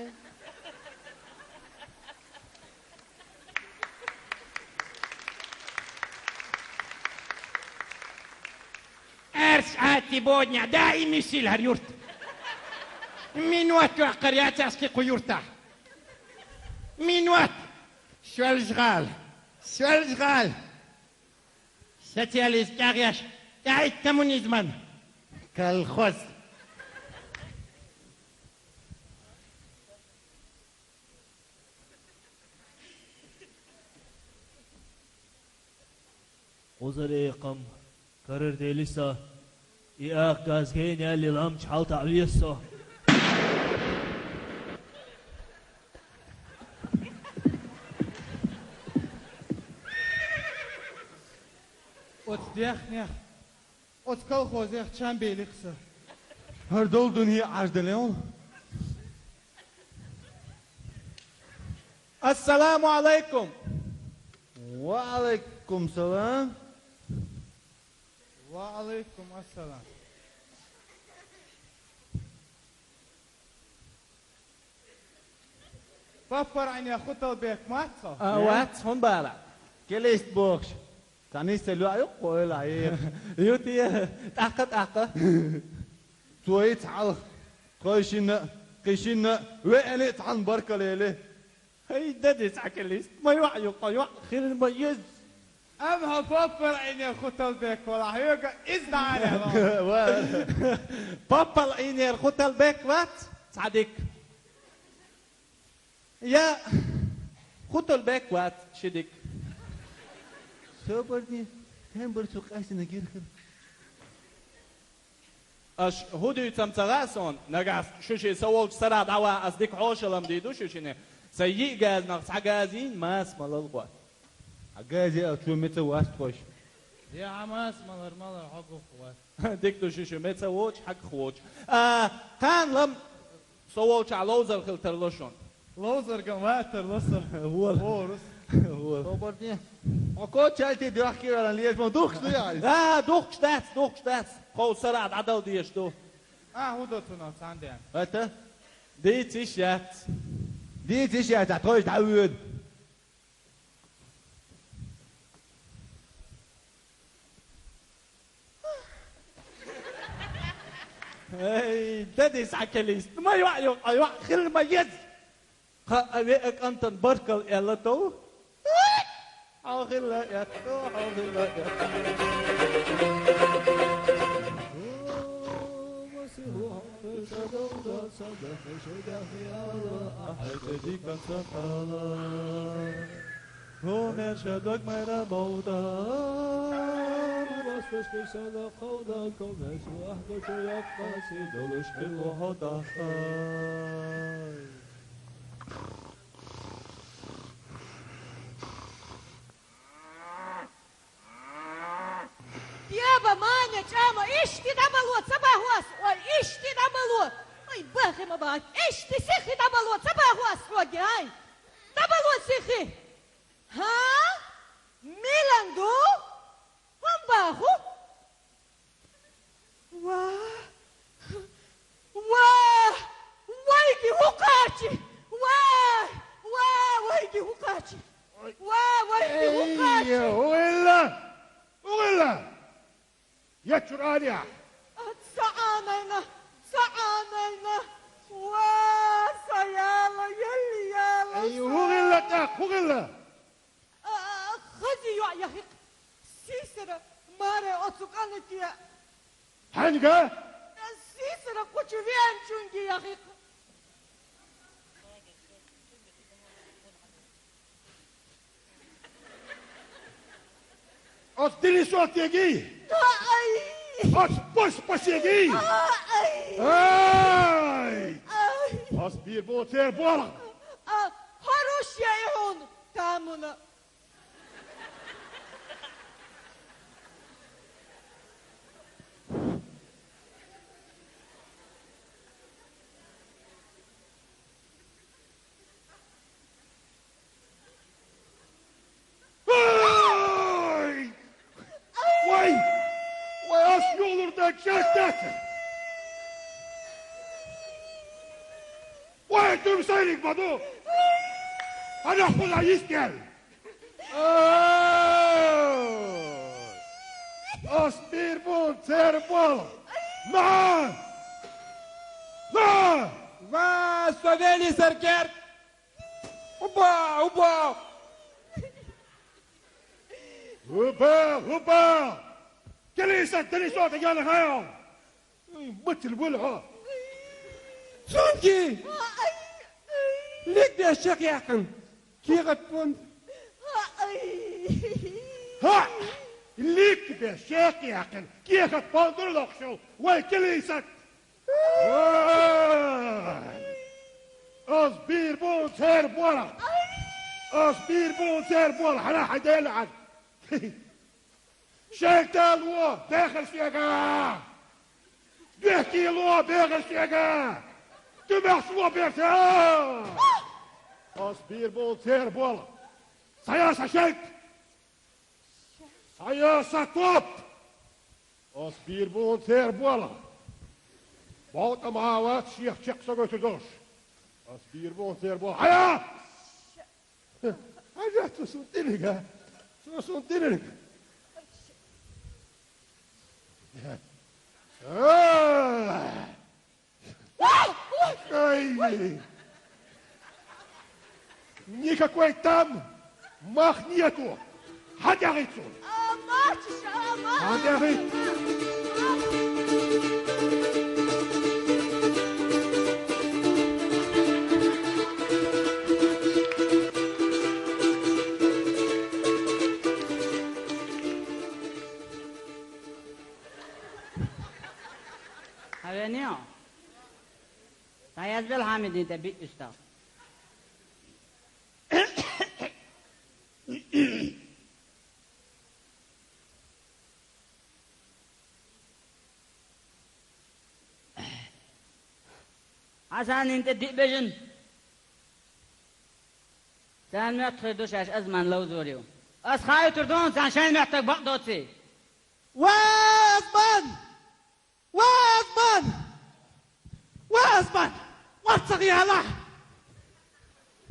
Аьрс Ӏатти боднехь даим йисийла хӀара юрт. Минот йоккхар яц аьс кху юртахь. Минот! Соьлжа-ГӀала! Соьлжа-ГӀала! Социализм чӀагӀъеш, тӀаьхьа коммунизман колхоз! Кхузара экхам карара дели со, и аха газгейна яьлли ламча хьалтаӀа веза со. Оцу дехнех Оцу колхозех чам белира сан. ХӀара долу дуьне Ӏаш делла. Ассаламу алайкум! Ва алайкум салам! Ва алайкум ассалам! Паппарайне Хуталбек мац хьо? А, вац, хӀун бала? Келист бохуш. Цхьа нисса лоьа юккъо ойла хьеха. Ю те, тӀаккха, тӀаккха. Цо йиц хьалха. Тхойшинна. Кхы шинна веана цхьана баркалла. Хай, дадис Ӏакалист, ма йоӀ юкъа, йоӀ хила ма еза. Ам хьо поппар Ӏийнера хуталбек вала, хьоьга иза дӀа а лела. Ва. Поппар Ӏийнера хуталбек вац, цхьа дика. Я хуталбек вац, ши дика. Собар де, тем бар цу къаьстина гирхар. Аш хӀу дуьйцам ца хаьа сона, нагахь шу ши са волчу сарахь дӀаван, ас дика хьошалла дийр ду шу шинна. Сайн йиъ газанах цхьа газа йийна, маса малал гӀо. Хьан газе а чу меца васт хойш. Я хьан маса малар, малар хьо гух васт. Дика ду шу шу меца воч, хьагах воч. А, кхана лам со волчохь ловзар хила тарло шуна. Ловзарган ватар ло сан. Вола. Ворус. Вола. Собар де. Хьо кочалти доьхкий валан леш ма духкуш ду яхь? А, духкуш дац, духкуш дац. Кхо сарахь дӀадала дезаш ду. А, хӀу до цунах цхьаьна ден? ХӀета? Дийца йиш яц. Дийца йиш яц, а тхойш дӀавоьду. Эй, дадис Ӏакалист, ма йоӀ юкъа, йоӀ хила ма еза. Кхаа веа кӀантана баркалла аьлла тов. Хьо хила эццо, хьо хила эццо. Хьо мел ша дог майра бовда. Васташкий сана кховда, комес вахтачу яккхаси долуш хилла хьо дахкай. Деба, маьне, чӀама, ишти дӀабало ца бахьос, ой, ишти дӀабало! Ой, бахи ма бахи, ишти сихи дӀабало ца бахьос хьоьга, ай! ДӀабало сихи! ХӀа? Милан ду? ХӀун баху? Ва! Ва! Вайги хӀу кхачи! Ва! Ва! Вайги хӀу кхачи! Ва! Вайги хӀу кхачи! Эй, хӀу хилла? ХӀу хилла? Ечур алехь! Ца Ӏанайна! Ца Ӏанайна! Ва! Сан яла, елли яла! Эй, хӀу хилла тӀаккха, хӀу хилла? А, хаза йоӀ яхи-кх, сийсара маре оцу кӀанте. Хьаьнга? Сийсара кхучу веанчунге яхи-кх. Оцу Денисотеги? Ай! Оцу Пос-, Посеги? Ай! Ай! Ай! Оцу бийр бу церан болх! А, хӀорш яй хьуна! Тамуна. Ай! Вай! Вай, ас югӀлург дан чекхдетта! Вай, дуьмсайриг ма ду! Хьан хӀуна йистел? Ай! Ас бийр бу церан болх! Ма! Ма! Ва, со вели саркер! Уба, уба! Уба, уба! Келиса, Денисота яна хьо! Ой, мацал вала хьо! Цунги! Лик деш чекхъяьккхина! Кехат понт! Ха! Лик деш чекхъяьккхина! Кехат понт лохуш ю вай Келисат! Ай! Ас бийр бу церан болх! Ас бийр бу церан болх! Хьан хьан дела хьан! Шайтан ло бехар шега! Дехкий ло бехар шега! Дуьмехь ло бехар шега! Ас бийр бу церан болх! Схьаяса шайт! Схьаяса топ! Ас бийр бу церан болх! Бовтам а вац шех чекх со гойтур долуш! Ас бийр бу церан болх! Хьая! Хьажа, цо суна тӀелига! Цо суна тӀелига! А! Ай! Никакой там мах нету! Хьан тӀехь иццул? А, мачаш, а, мачаш! Хьан тӀехь иццул? Хьан веанехь? ДӀаязбелла Хьамидна тӀе биъ уьстагӀ. Хьасанна тӀе диъ бежан. Царна моьттур ду шаьш Азман ловзор ю. Ас хаийтур ду хьуна царна шайн моьттург бакъ доций. Ва Азман! Ва Азман! Ва Азман! Орцах ялахь!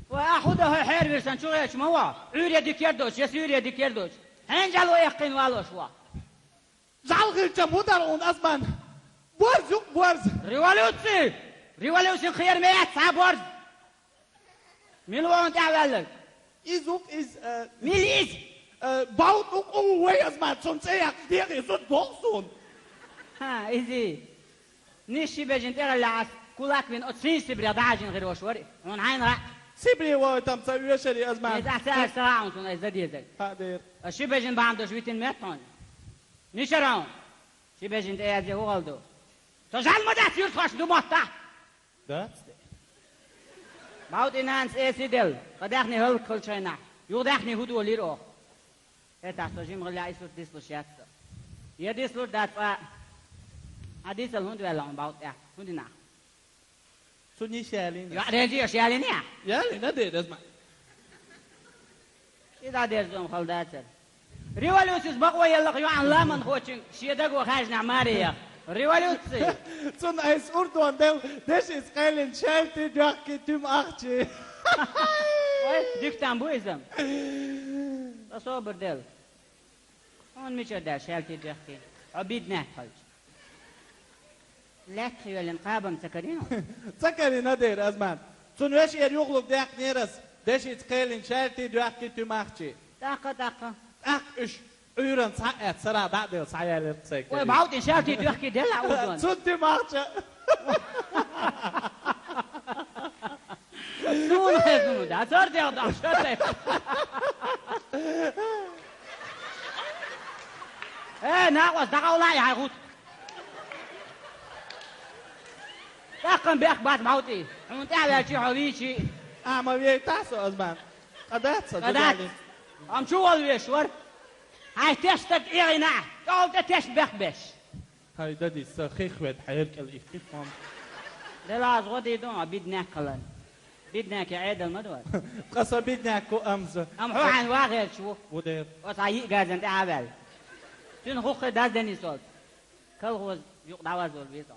Ва ахь хӀун дан хьо хьервира сан чу гӀечу ма вахь? Ӏуьйре дика яр доцуш, я суьйре дика яр доцуш? Хьенан жӀаьла ваяккхийна валош вахь? ЖӀаьла хилча хӀун дара хьуна, Азман? Борз ю-кх, борз! Революци! Революцин кхера ма яц цхьа борз! Мила ву хьуна тӀаьхьаваьлларг? Иза ву-кх иза, э, мила иза? Э, бӀовтӀа ву-кх вай, Азман, цунна цӀе яккха дегӀе зуда боху суна. ХӀа, изий. Нийсса ши бежан тӀе гӀелла Ӏа кулак вина оцу сийна Сибрех дӀахьажийна хир волуш вара и. Хьуна хьайна хаьа? Сибре вахийтам ца оьшура, Азман. Иза ахь ца аьлча ца хаьа хьуна суна, иза дан дезарг. Хаа дера. Аса ши бежан бахьана долуш витина моьтту хьуна? Мичара хьуна? Ши бежан тӀе язъе хӀун гӀала ду? Со жӀаьла ма дац юьртахошна ду моттахь! Дац те? БӀовтӀин нанас эсий делла, ткъа даьхни хӀаллакьхилчу хенахь, юха даьхни хӀун долийра оха? ХӀетахь со жима гӀиллехь и сурт дислуш яц со. Я дислур дац, ткъа хьан дийцал хӀунда ваьлла хьуна бӀовтӀа тӀехь? ХӀун дина ахь? Цунна йиш ялийна. ЙоӀ реза йош ялийна ахь? Ялийна дера, Азман. И дӀадерзо-м хала дацара. Революцис бакъо елларх йоӀан ламанхочуьнга шен даго хаьржинехь маре яха. Революци! Цунна айса урдон делла, дешица кхелина шаьлти, доьхки, туьма, ахчи. Ой, дика там бу иза-м. Сан собар делла. Хьуна мичара даьлла шаьлти, доьхки? Хьо биднехь хилча. Лаьттах йоьллина кхаба-м ца карийна? Ца карийна дера, Азман. Цунна вешера юхалург даьккхинера ас, дешица кхелина шаьлти, доьхки, туьма, ахчи. ТӀаккха, тӀаккха. ТӀаккха уьш Ӏуьйранна схьа а эцна, сарахь дӀа а делла, схьаялира цайга. Ой, бӀовтӀин шаьлти, доьхки делла Ӏуьйранна. Цунна туьма, ахча. Суна хезна ду, да, цара дегӀ дохьуш дай. Э, накъост, дӀакъовла и хьайн гӀуд. ТӀаккха-м бехк бац бӀовтӀий. Хьуна тӀаьхьаваьлчий, хьо вийчий. А, ма вейтахь со, Азман. Къа дац сан, къа дац. Амма чу вала веш вара. Хьайн тешнаш тӀе эгӀина ахь, тӀехула тӀе тешнаш бехк беш. Хьай дадис сан хих веда хьеркӀал ихкхи тхьом. Делахь аса гӀо дийр ду хьо биднехь хиларна. Биднехь Ӏедал ма ду аса. Ткъа со биднехь ву амза. Амма хьо хьайн вахарчу ву. Ву дера. Оцу хьан йиъ газан тӀе а ваьлла. Цуьнан хӀокху хи даз денис олу. Колхоз юкъа дӀавазор веза.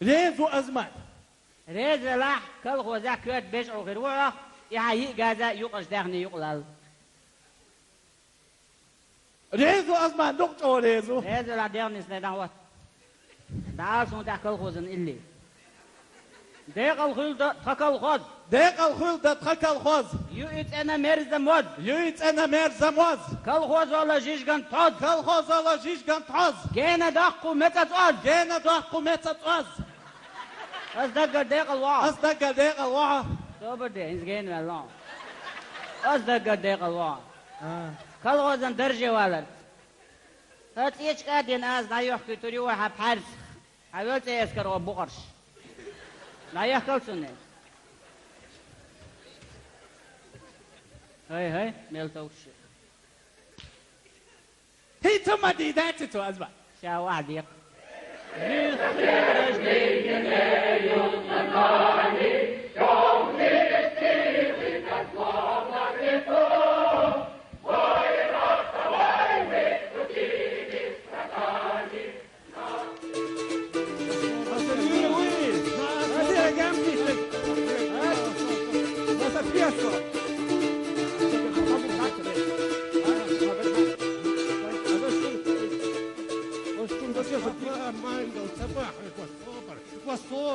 Реза ву, Азмат. Реза велахь, колхозехь коьрта бежа Ӏу хир ву хьох, и хьан йиъ газа юкъаш даьхни юкъалал. Реза ву, Азман, дукха чӀогӀа реза ву. Реза велахь, дегӀ нисдай дӀахӀотта. ДӀаала суна тӀехь колхозан илли. Декъал хуьлда тхан колхоз. Декъал хуьлда тхан колхоз. Юи цӀена мерза моз. Юи цӀена мерза моз. Колхозо ло жижиган тхьоз. Колхозо ло жижиган тхьоз. Гена доккху меца цӀоз. Гена доккху меца цӀоз. Ас даггара декъал вахьа. Ас даггара декъал вахьа. Собар де, хӀинца гена ваьлла. Ас даггара декъал вахьа. А. Колхозан дарже валар. ХӀа, цӀечка а дина, аса дӀайохкуьйтур ю вай хьан пхьаьрсах. Хьан вел цӀе эскаро букъарш. ДӀаяхкал цунна. ХӀай, хӀай, мел товш. ХӀинца ма дийдаьчи цо, Азмат. Ша вахьа декъа.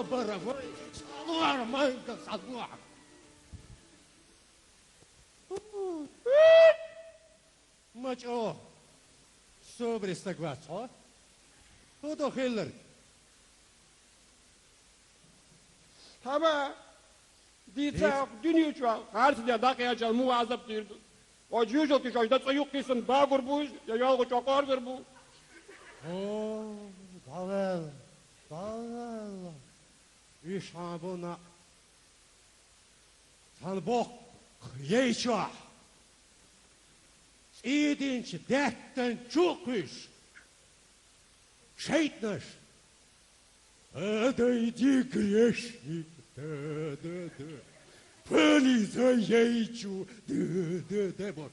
Бара вай, салуар манга, салуар. Ма чӀо, собаре стаг вац хьо? ХӀун ду хилларг? Хьама, дийца, дуьне чу харцахьа дӀакъаьчча муха Ӏазап дийр ду? Оцу жуьжалти шоаш дан цӀа юккъе санна багур бу уьш, я йоалгӀа чӀокъор бер бу? О, дӀаваьлла, дӀаваьлла. Уьш хьан бу на? Цхьана боккха яй чохь цӀийдинчу даьттан чу а кхуьйсуш, шайтӀанаш: «Подойди, грешник, да, да, да, полезай яй чу, да, да, да», бохуш,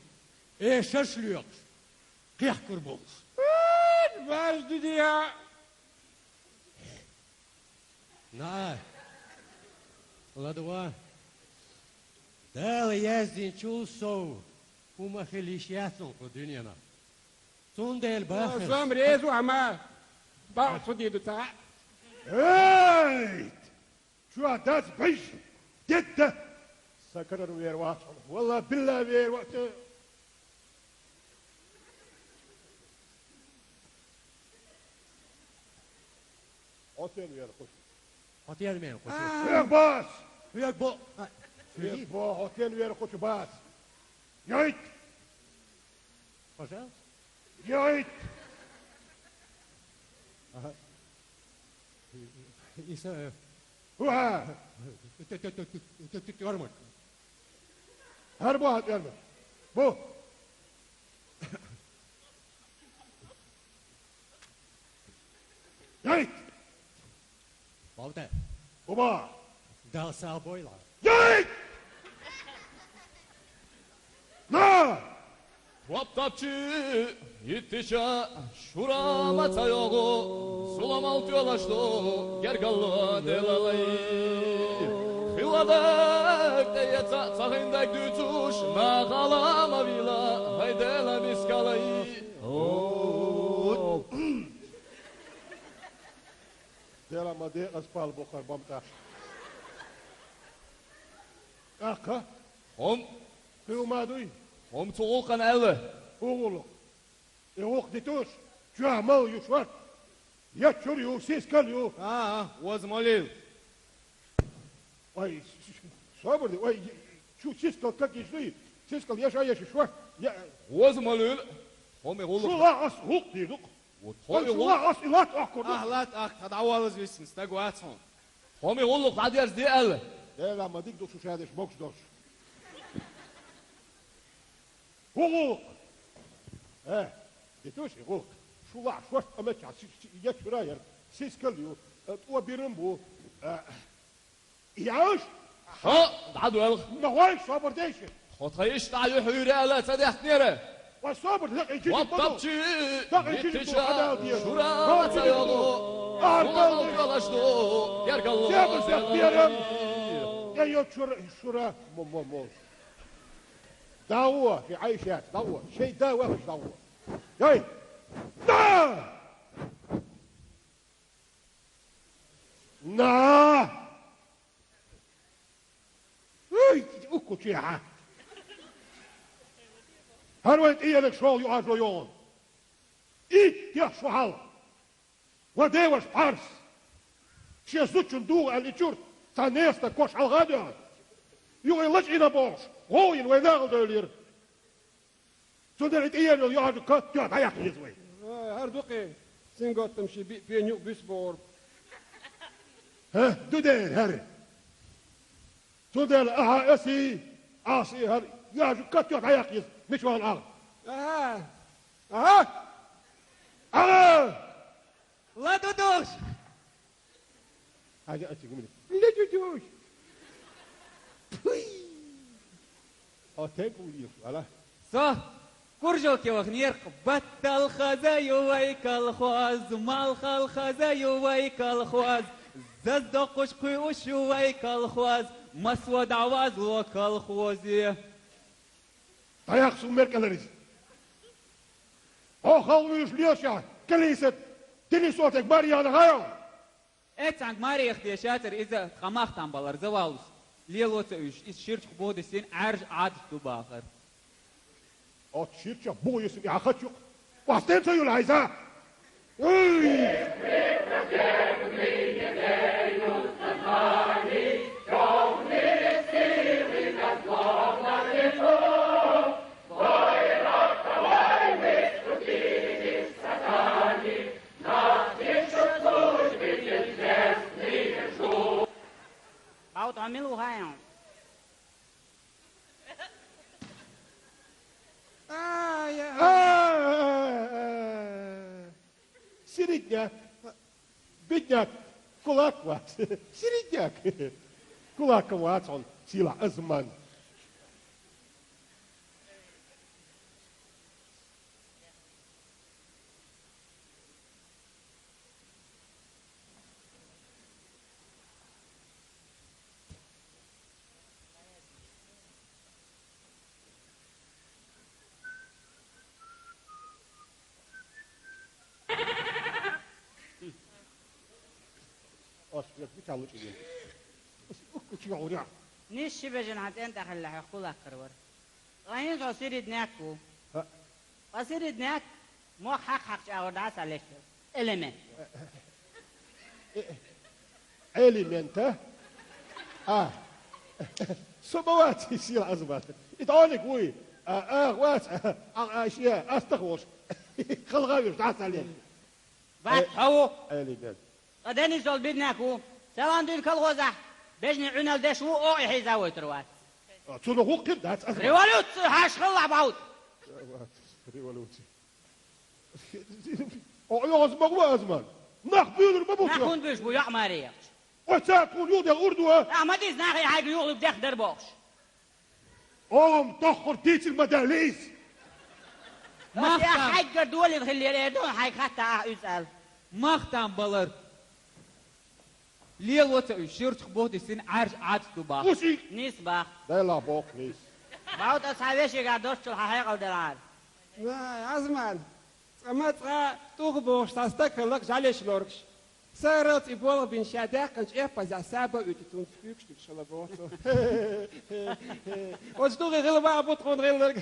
эшарш лоькхуш, кхехкур бу. Баж дидиа! На, ладугӀа, Дала яздинчул сов хӀума хила йиш яц хьуна кху дуьненахь. Цундела бахар. Сом реза ву, амма бакъ цу дийр ду ца. Эй! Чу дац беш, дедда! Сан карара вер вац хьуна. Валла, билла, вер вац. Хьо сен вер кху чу? Хьо сен вер кху чу? Хьоьга бац! Хьоьга бо-, а, хьоьга бо, хьо сен вер кху чу бац! Йойт! Пожалуйста. Йойт! Ага. Иса, э, уха! Т-, т-, т-, т-, т-, т-, тёрмаш. ХӀара бу хьан тӀоьрмаш? Бу! Яйт! Бовда! Буба! Дала сагӀа бойла! Яйт! На! Топ тапчи, иттича, шура ма ца йогӀу, зуламал тоьлаш ду, гергало делалай. Хилла даг тӀеэца, ца хин даг дуьйцуш, нахала ма вийла, вай Дела бискалай. О! Дела ма декъаза пал бу хӀара бамтӀа. ТӀаккха? ХӀума. Кхин хӀума дуй? ХӀума цу гӀуллакхана аьлла. ХӀун гӀуллакх? И гӀуллакх дитуш, чоьхьа мала ю шорта. Я чура ю, сискал ю. А, а, оза молийла. Ой, собар де, ой, чу сискал как йиш дуй? Сискал еша, еша шорта. Я... Оза молийла. ХӀума и гӀуллакх. Шу ла ас гӀуллакх дийр ду-кх. Вот хӀума и гӀуллакх. Шу ла ас и латта охкур ду. Ах, латта охка, тхан дӀаваллаза висина, стаг вац хьуна. ХӀума и гӀуллакх дӀадерзаде аьлла. Дела ма дика ду шу ша деш могуш долуш. ХӀун гӀуллакх? Э, и туш и гӀуллакх. Шу лахь шорта къамелчахь си-, си-, я чура яра. Сискал ю, э, тӀо бирам бу. Э, яш? Хьо, дӀадоьлху. Ма гӀой, собар дайша. Хьо тхан иштта дӀа юьхь юьйре аьлла ца даьхкинера? Ва собар, дакъа и чижик ма ду. Дакъа и чижик ду, хьадал деза. Шура ма ца йогӀу. Ар каллаш ду. Гергало. Себас дакъа берам. Я йо чура, шура. Мо, мо, мо. ДӀагӀо, ши Ӏайшаца, дӀагӀо. Шай да вахаш дӀагӀо. Яй! На! На! Ай, уккучехьа! ХӀара вайн тӀеерг шолгӀа юкъажо йогӀун. Иттех шу хьал! Ва деваш пхьарс! Шен зудчун дугӀу аьлла и чурт, цхьа неста кош хьалха а доьгӀна. Юкъе лачкъийна бохуш, гӀовгӀа йина вай нахала девлира. Цундела и тӀеера йолу йоӀарна катта тоьхна дӀаяккха еза вай. Ой, хӀара ду-кх и, сингаттам ши биъ пен юкъ буьсу бохург. ХӀа, ду дера хӀара. Цундела ахьа асий, асий хӀара йоӀарна катта тоьхна дӀаяккха еза, мича вахана ахьа. Аха! Аха! Аха! Ла ду душ! Хьажа ациг мини. Ла ду душ! Пуй! О, тайпа ву ала. Со Куржалке вахнера-кх. Баттал хаза ю вай колхоз, малхал хаза ю вай колхоз, заз доккхуш кхуьуш ю вай колхоз, масо дӀавазло колхозе. ДӀаяккха суна меркӀалара иза. Хьо халла вуьйш лелашехь, Калисат, Денисотег Марьяна гӀайгӀа. Эццанг марех дешацар иза тха мах там балар завалус. Лело ца уьш, иза ширчух боху дисина Ӏаьржа Ӏадат ду бахар. Оцу ширчех бу йисина и хьахачух. Вастен ца юла айза? Уй! Баут, а мила ву хьайна? Ай, ай. А, а, а. Середняк. Бедняк. Кулак вац. Середняк. Кулаком вац хьуна, сийлахь Азман. Ас бегӀ биталлу чӀигӀин. Ас уккучу гӀуря. Ниш ши бежан хьан тӀен тӀехьалла хьох кулаккхар вара. Ткъа хӀинца хьо середняк ву. ХӀаъ. Ткъа середняк мох хьакха-хьакха чӀагӀур дӀа а ца леччал. Элемент. Э, элемент, а? А. Со ма вац, сийлахь Азман. И дӀониг вуй. А, а, вац. А, а, шия, астах волуш. Халгавеш, дӀа а ца леччал. Вац, э, хьо ву. Элемент. Ткъа Денис олу бедняк ву. Салам дуьйна колхозахь бежнийн Ӏуьнал деш ву, о, и хьийза войтур вац. А, цунах вукхир дац, Азман. Революция хьаш хилла баут. Революция. О, йогӀуз ма ву, Азман. Нах буьйлур ма бу. Нах хӀунда буьйш бу, йоӀ маре яхча? Ой, цара тхуна юхадел урду а? А, ма дийца нахе хьайга юхалуг дех дара бохуш. Ома тоххур дийцина ма даьллий иза. Аса я хьайггара долийна хиллера, эр ду хьайга хатта ахь уьзза аьлла. Мах там балар. Лело ца уьш, ширчух боху дисина Ӏаьржа Ӏадат ду бах. Уси! Нис бах. Дайлахь боху нис. Баут аса хьан вешигахь доцчул хьан хьекъал делахьара. Вай, Азман, цкъа ма цкъа тӀух бохуш цхьа стаг хиллакх жӀалеш лоргаш. Саралц и болх бина ша даьккхинчу эппазехь саба а уьту цунца куьйгаш дигаш хила боху цо. Оцу дугӀи хила ма а бу тхуна хилларг.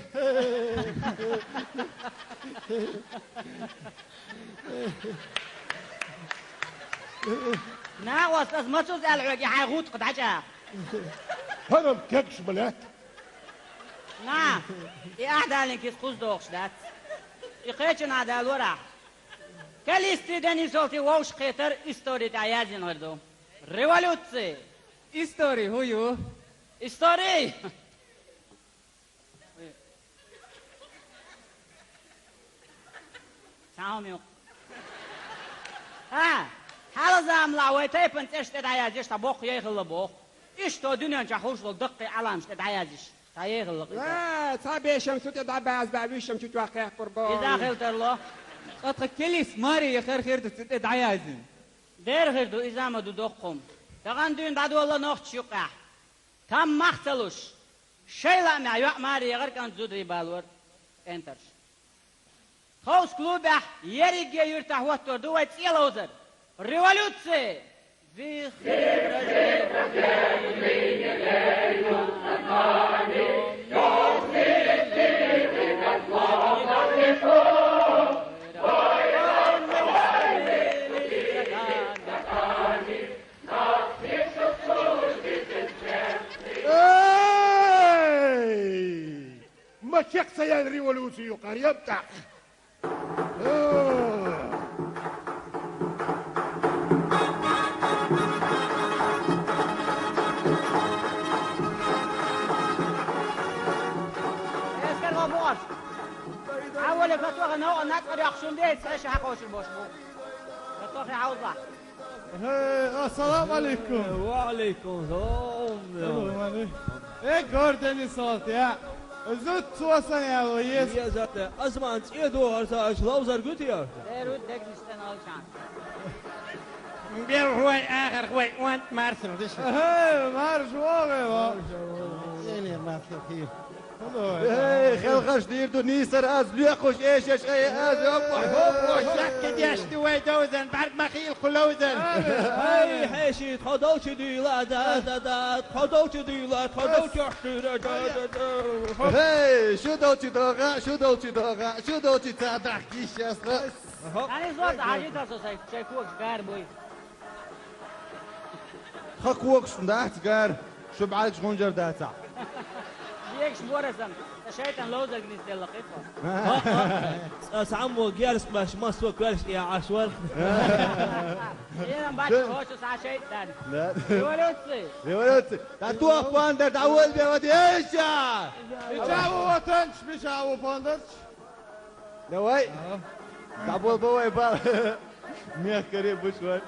Накъост, аса мацуза аьлла хьоьга, и хьайн гӀутакх дӀачӀагӀа. ХӀара-м кегаш ма лаьтта. На, и ахь далийна киса кхуза дохуш дац. И кхечанхьа далора ахь. Калистий Денисолти вовшахкхетар истори тӀехь яздина хир ду. Революци! Истори хӀун ю? Истори! Цхьа хӀума ю. ХӀа, хьалха заманахь вай тайпан цӀераш тӀе дӀаязъеш цхьа боккха яй хилла боху. Иштта дуьнен чохь хӀуш долу даккхий Ӏаламаш тӀе дӀаязъеш. Цхьа яй хилла кхин. Ва, цхьа бешам цу тӀе дӀабаза баьлла, вуьшшам чу чохь кхехкур бу. Иза хилтарло. Ткъа тхан Келис маре яхар хир ду цу тӀе дӀаязйина. Дера хир ду, иза ма ду доккха хӀума. Тахана дуьйна дӀадолла нохчаш юккъехь. Там мах ца луш. Шайн лаамехь йоӀ маре яхара кӀант зударий балора кӀентарш. Тховса клубехь ерриге юьртахь хӀоттор ду вай цӀе ловзар. Революци! Эй! Ма чекх ца яьлла революци ю, къаръян тӀаккха. Эскар ва бохуш. Хьан воле катоха новкъа нацкъа доккхуш хӀума дей, ца ша хьакхочур бош бу. Катохе хьаузлахь. Э, ассаламу алейкум. Ва алейкум салам. Салам алейкум. Э, гордени солт, я. Зуд цо сан ял ва ес. Еза те, Азман цӀе дохар ца аша ловзар гуьту я? Э, руд дегнаш тан алчан. Бел хой, ахар хой, он марсил диш. Э, марш вогӀе, ва. Эй, хелхаш дийр ду нийсар аз, лоькхуш эшаш ай аз, опа, опа, шакка дешди вай довзан, барг ма хийла кху ловзан. Эй, хьеший, тхо долчу дуьйла, да, да, да, тхо долчу дуьйла, тхо долчу дуьйла, да, да, да. Эй, шу долчу догӀа, шу долчу догӀа, шу долчу ца дахь гиш ясла. Аха. Ани зор да, хьажи тасо сай, сай когаш гар буй. Тха когаш дац гар, шу бӀаргаш гӀунжар дацахь. Егаш морасан, ца шайтан ловзарг нисделла кхетхо. Ас хьаммо герз баш, массо коьрш тӀе Ӏаш вар. Еран бачча хьоша схьа шайтан. Да. Революция! Революция! Да тух пандар, да вол бе вад еша! Мича ву ватанч, мича ву пандарч? Давай. Ага. Дабол бавай бал. Мягкаре бушвар.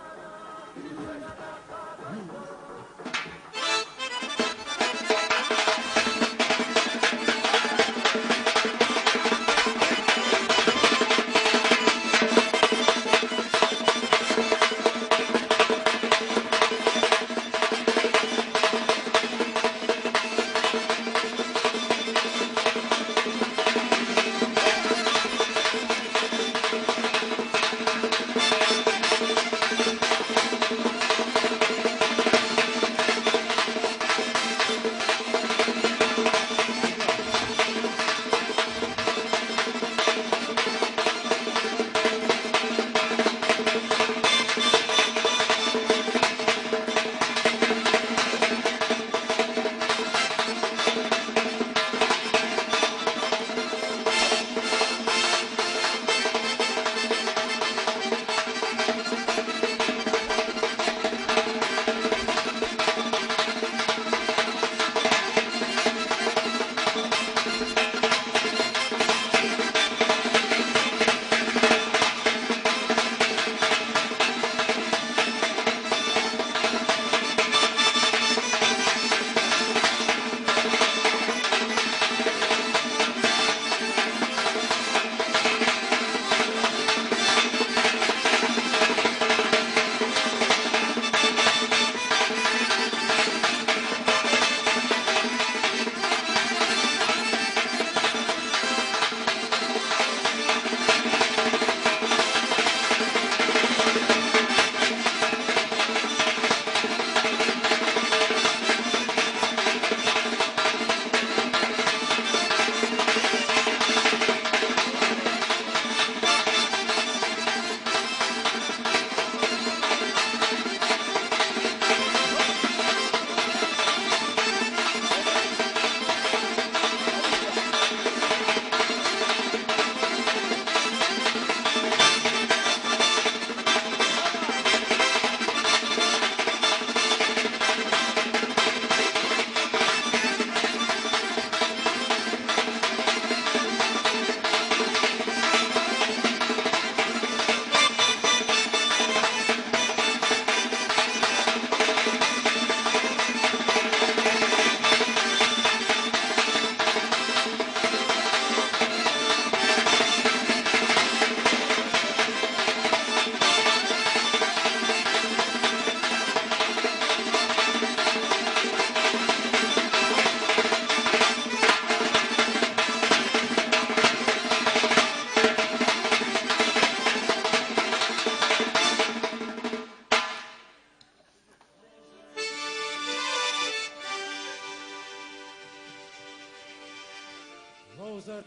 Ловзар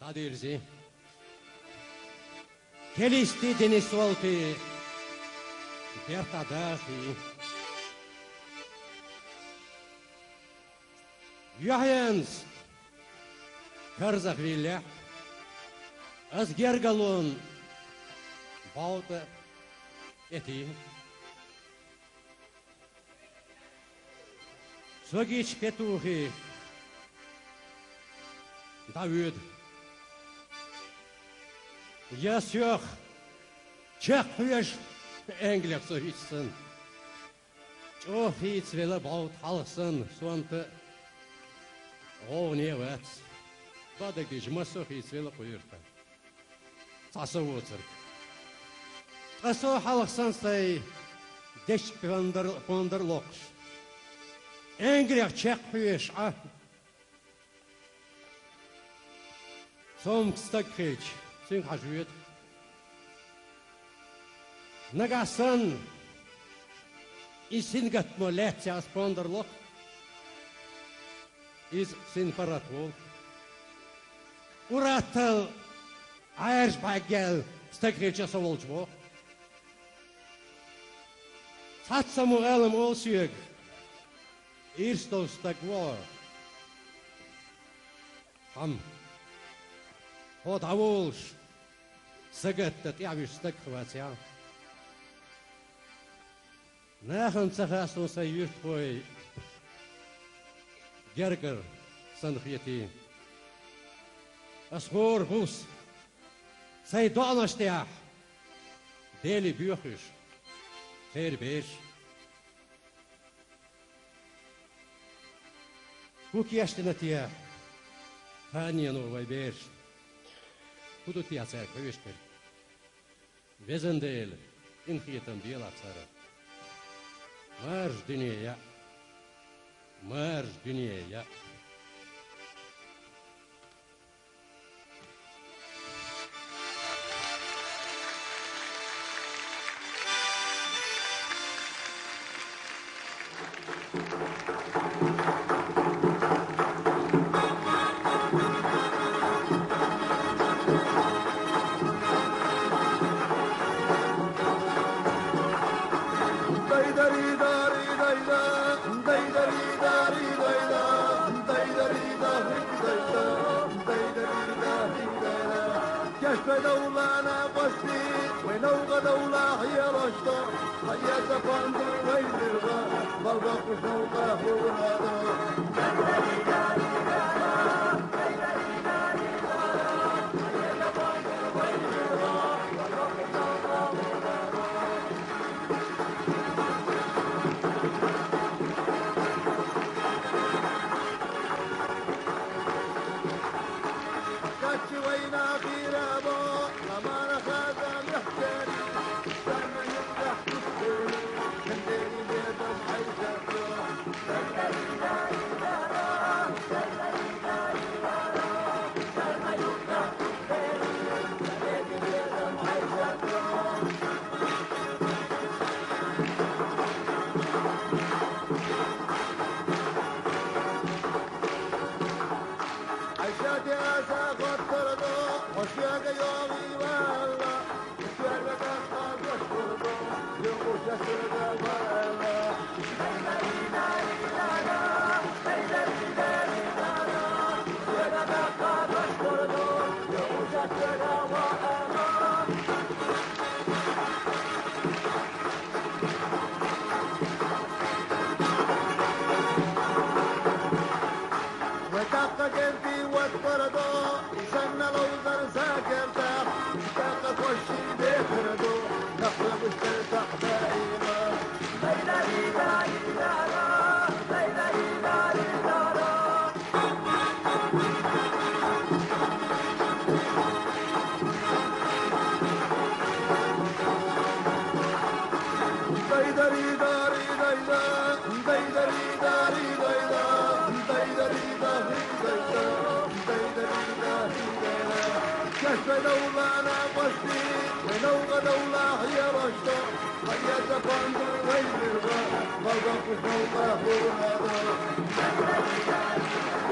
дӀадирзи. Келисти Денис валти, берта дахи. Юхьенц карзах виллехь, аз гергалон бавта эти. Цогич петухи Давид. Я сох чекхвеш энглех со вичсан. ЧӀо хийцвела бавт хьалхсан сонта гӀовне вац. Бадагдиш массо хийцвела кхуьрта. Цхьа со воцург. Ткъа со хьалха сан сай дечпандар, пондар локхуш. Энгерех чекхвеш Ӏа. Цомгаш стаг хилча, цуьнга хьажа воьду. Нагахь санна и сингаттамо лаьцна ас пондар ло-кх. Иза синпаргӀат волу. Ур-атталла Ӏаьржа бӀаьрг яьлла стаг хилча со волчу боху. Цхьацца ма олу соьга, ирс долу стаг ву хьо. Амма хьо дӀаволуш, сагатдан тӀаьхьа вуьсу стаг хир вац ахь. Нахана ца хастам сайн юьртахой гергара санна хетий. Ас хӀора гӀус, сайн доӀанаш тӀехь Деле боьхуш, церан бераш. ХӀун кечдина те ханено вай бераш? ХӀун ду те цаьрга хьоьжуш дерг? Везан Дела, къинхетам белахь цара. Маржа дуьне яа, маржа дуьне яа. Кешве довлана къости, вай новкъа довла хьелошто, хьаэца панза вай зирга, балбакъуш новкъа хӀурадо. Вай тӀаккха кӀентий ваттара до, и санна ловзар сагерта, и тӀаккха кошти бехар до, нах вегуш тел сахьдаира.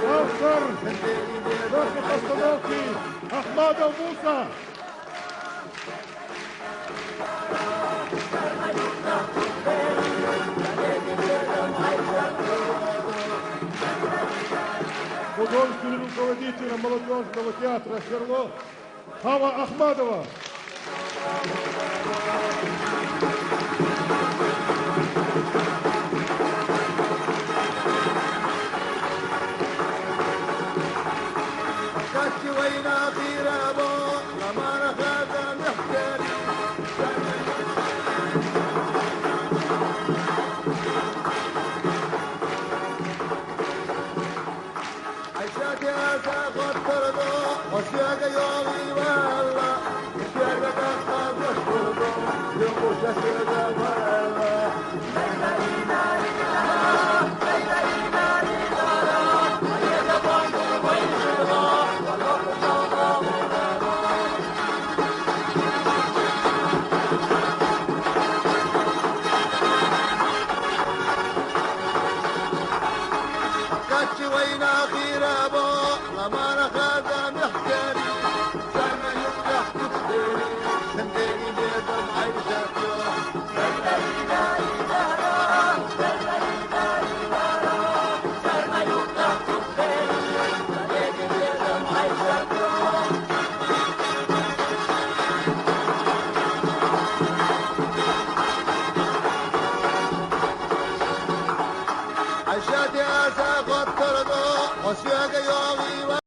Автор нашей постановки Ахмадов Муса. Художественный руководитель молодёжного театра «Серло» Хава Ахмадова. Aşağıda yasa kotturdu, o süre yolu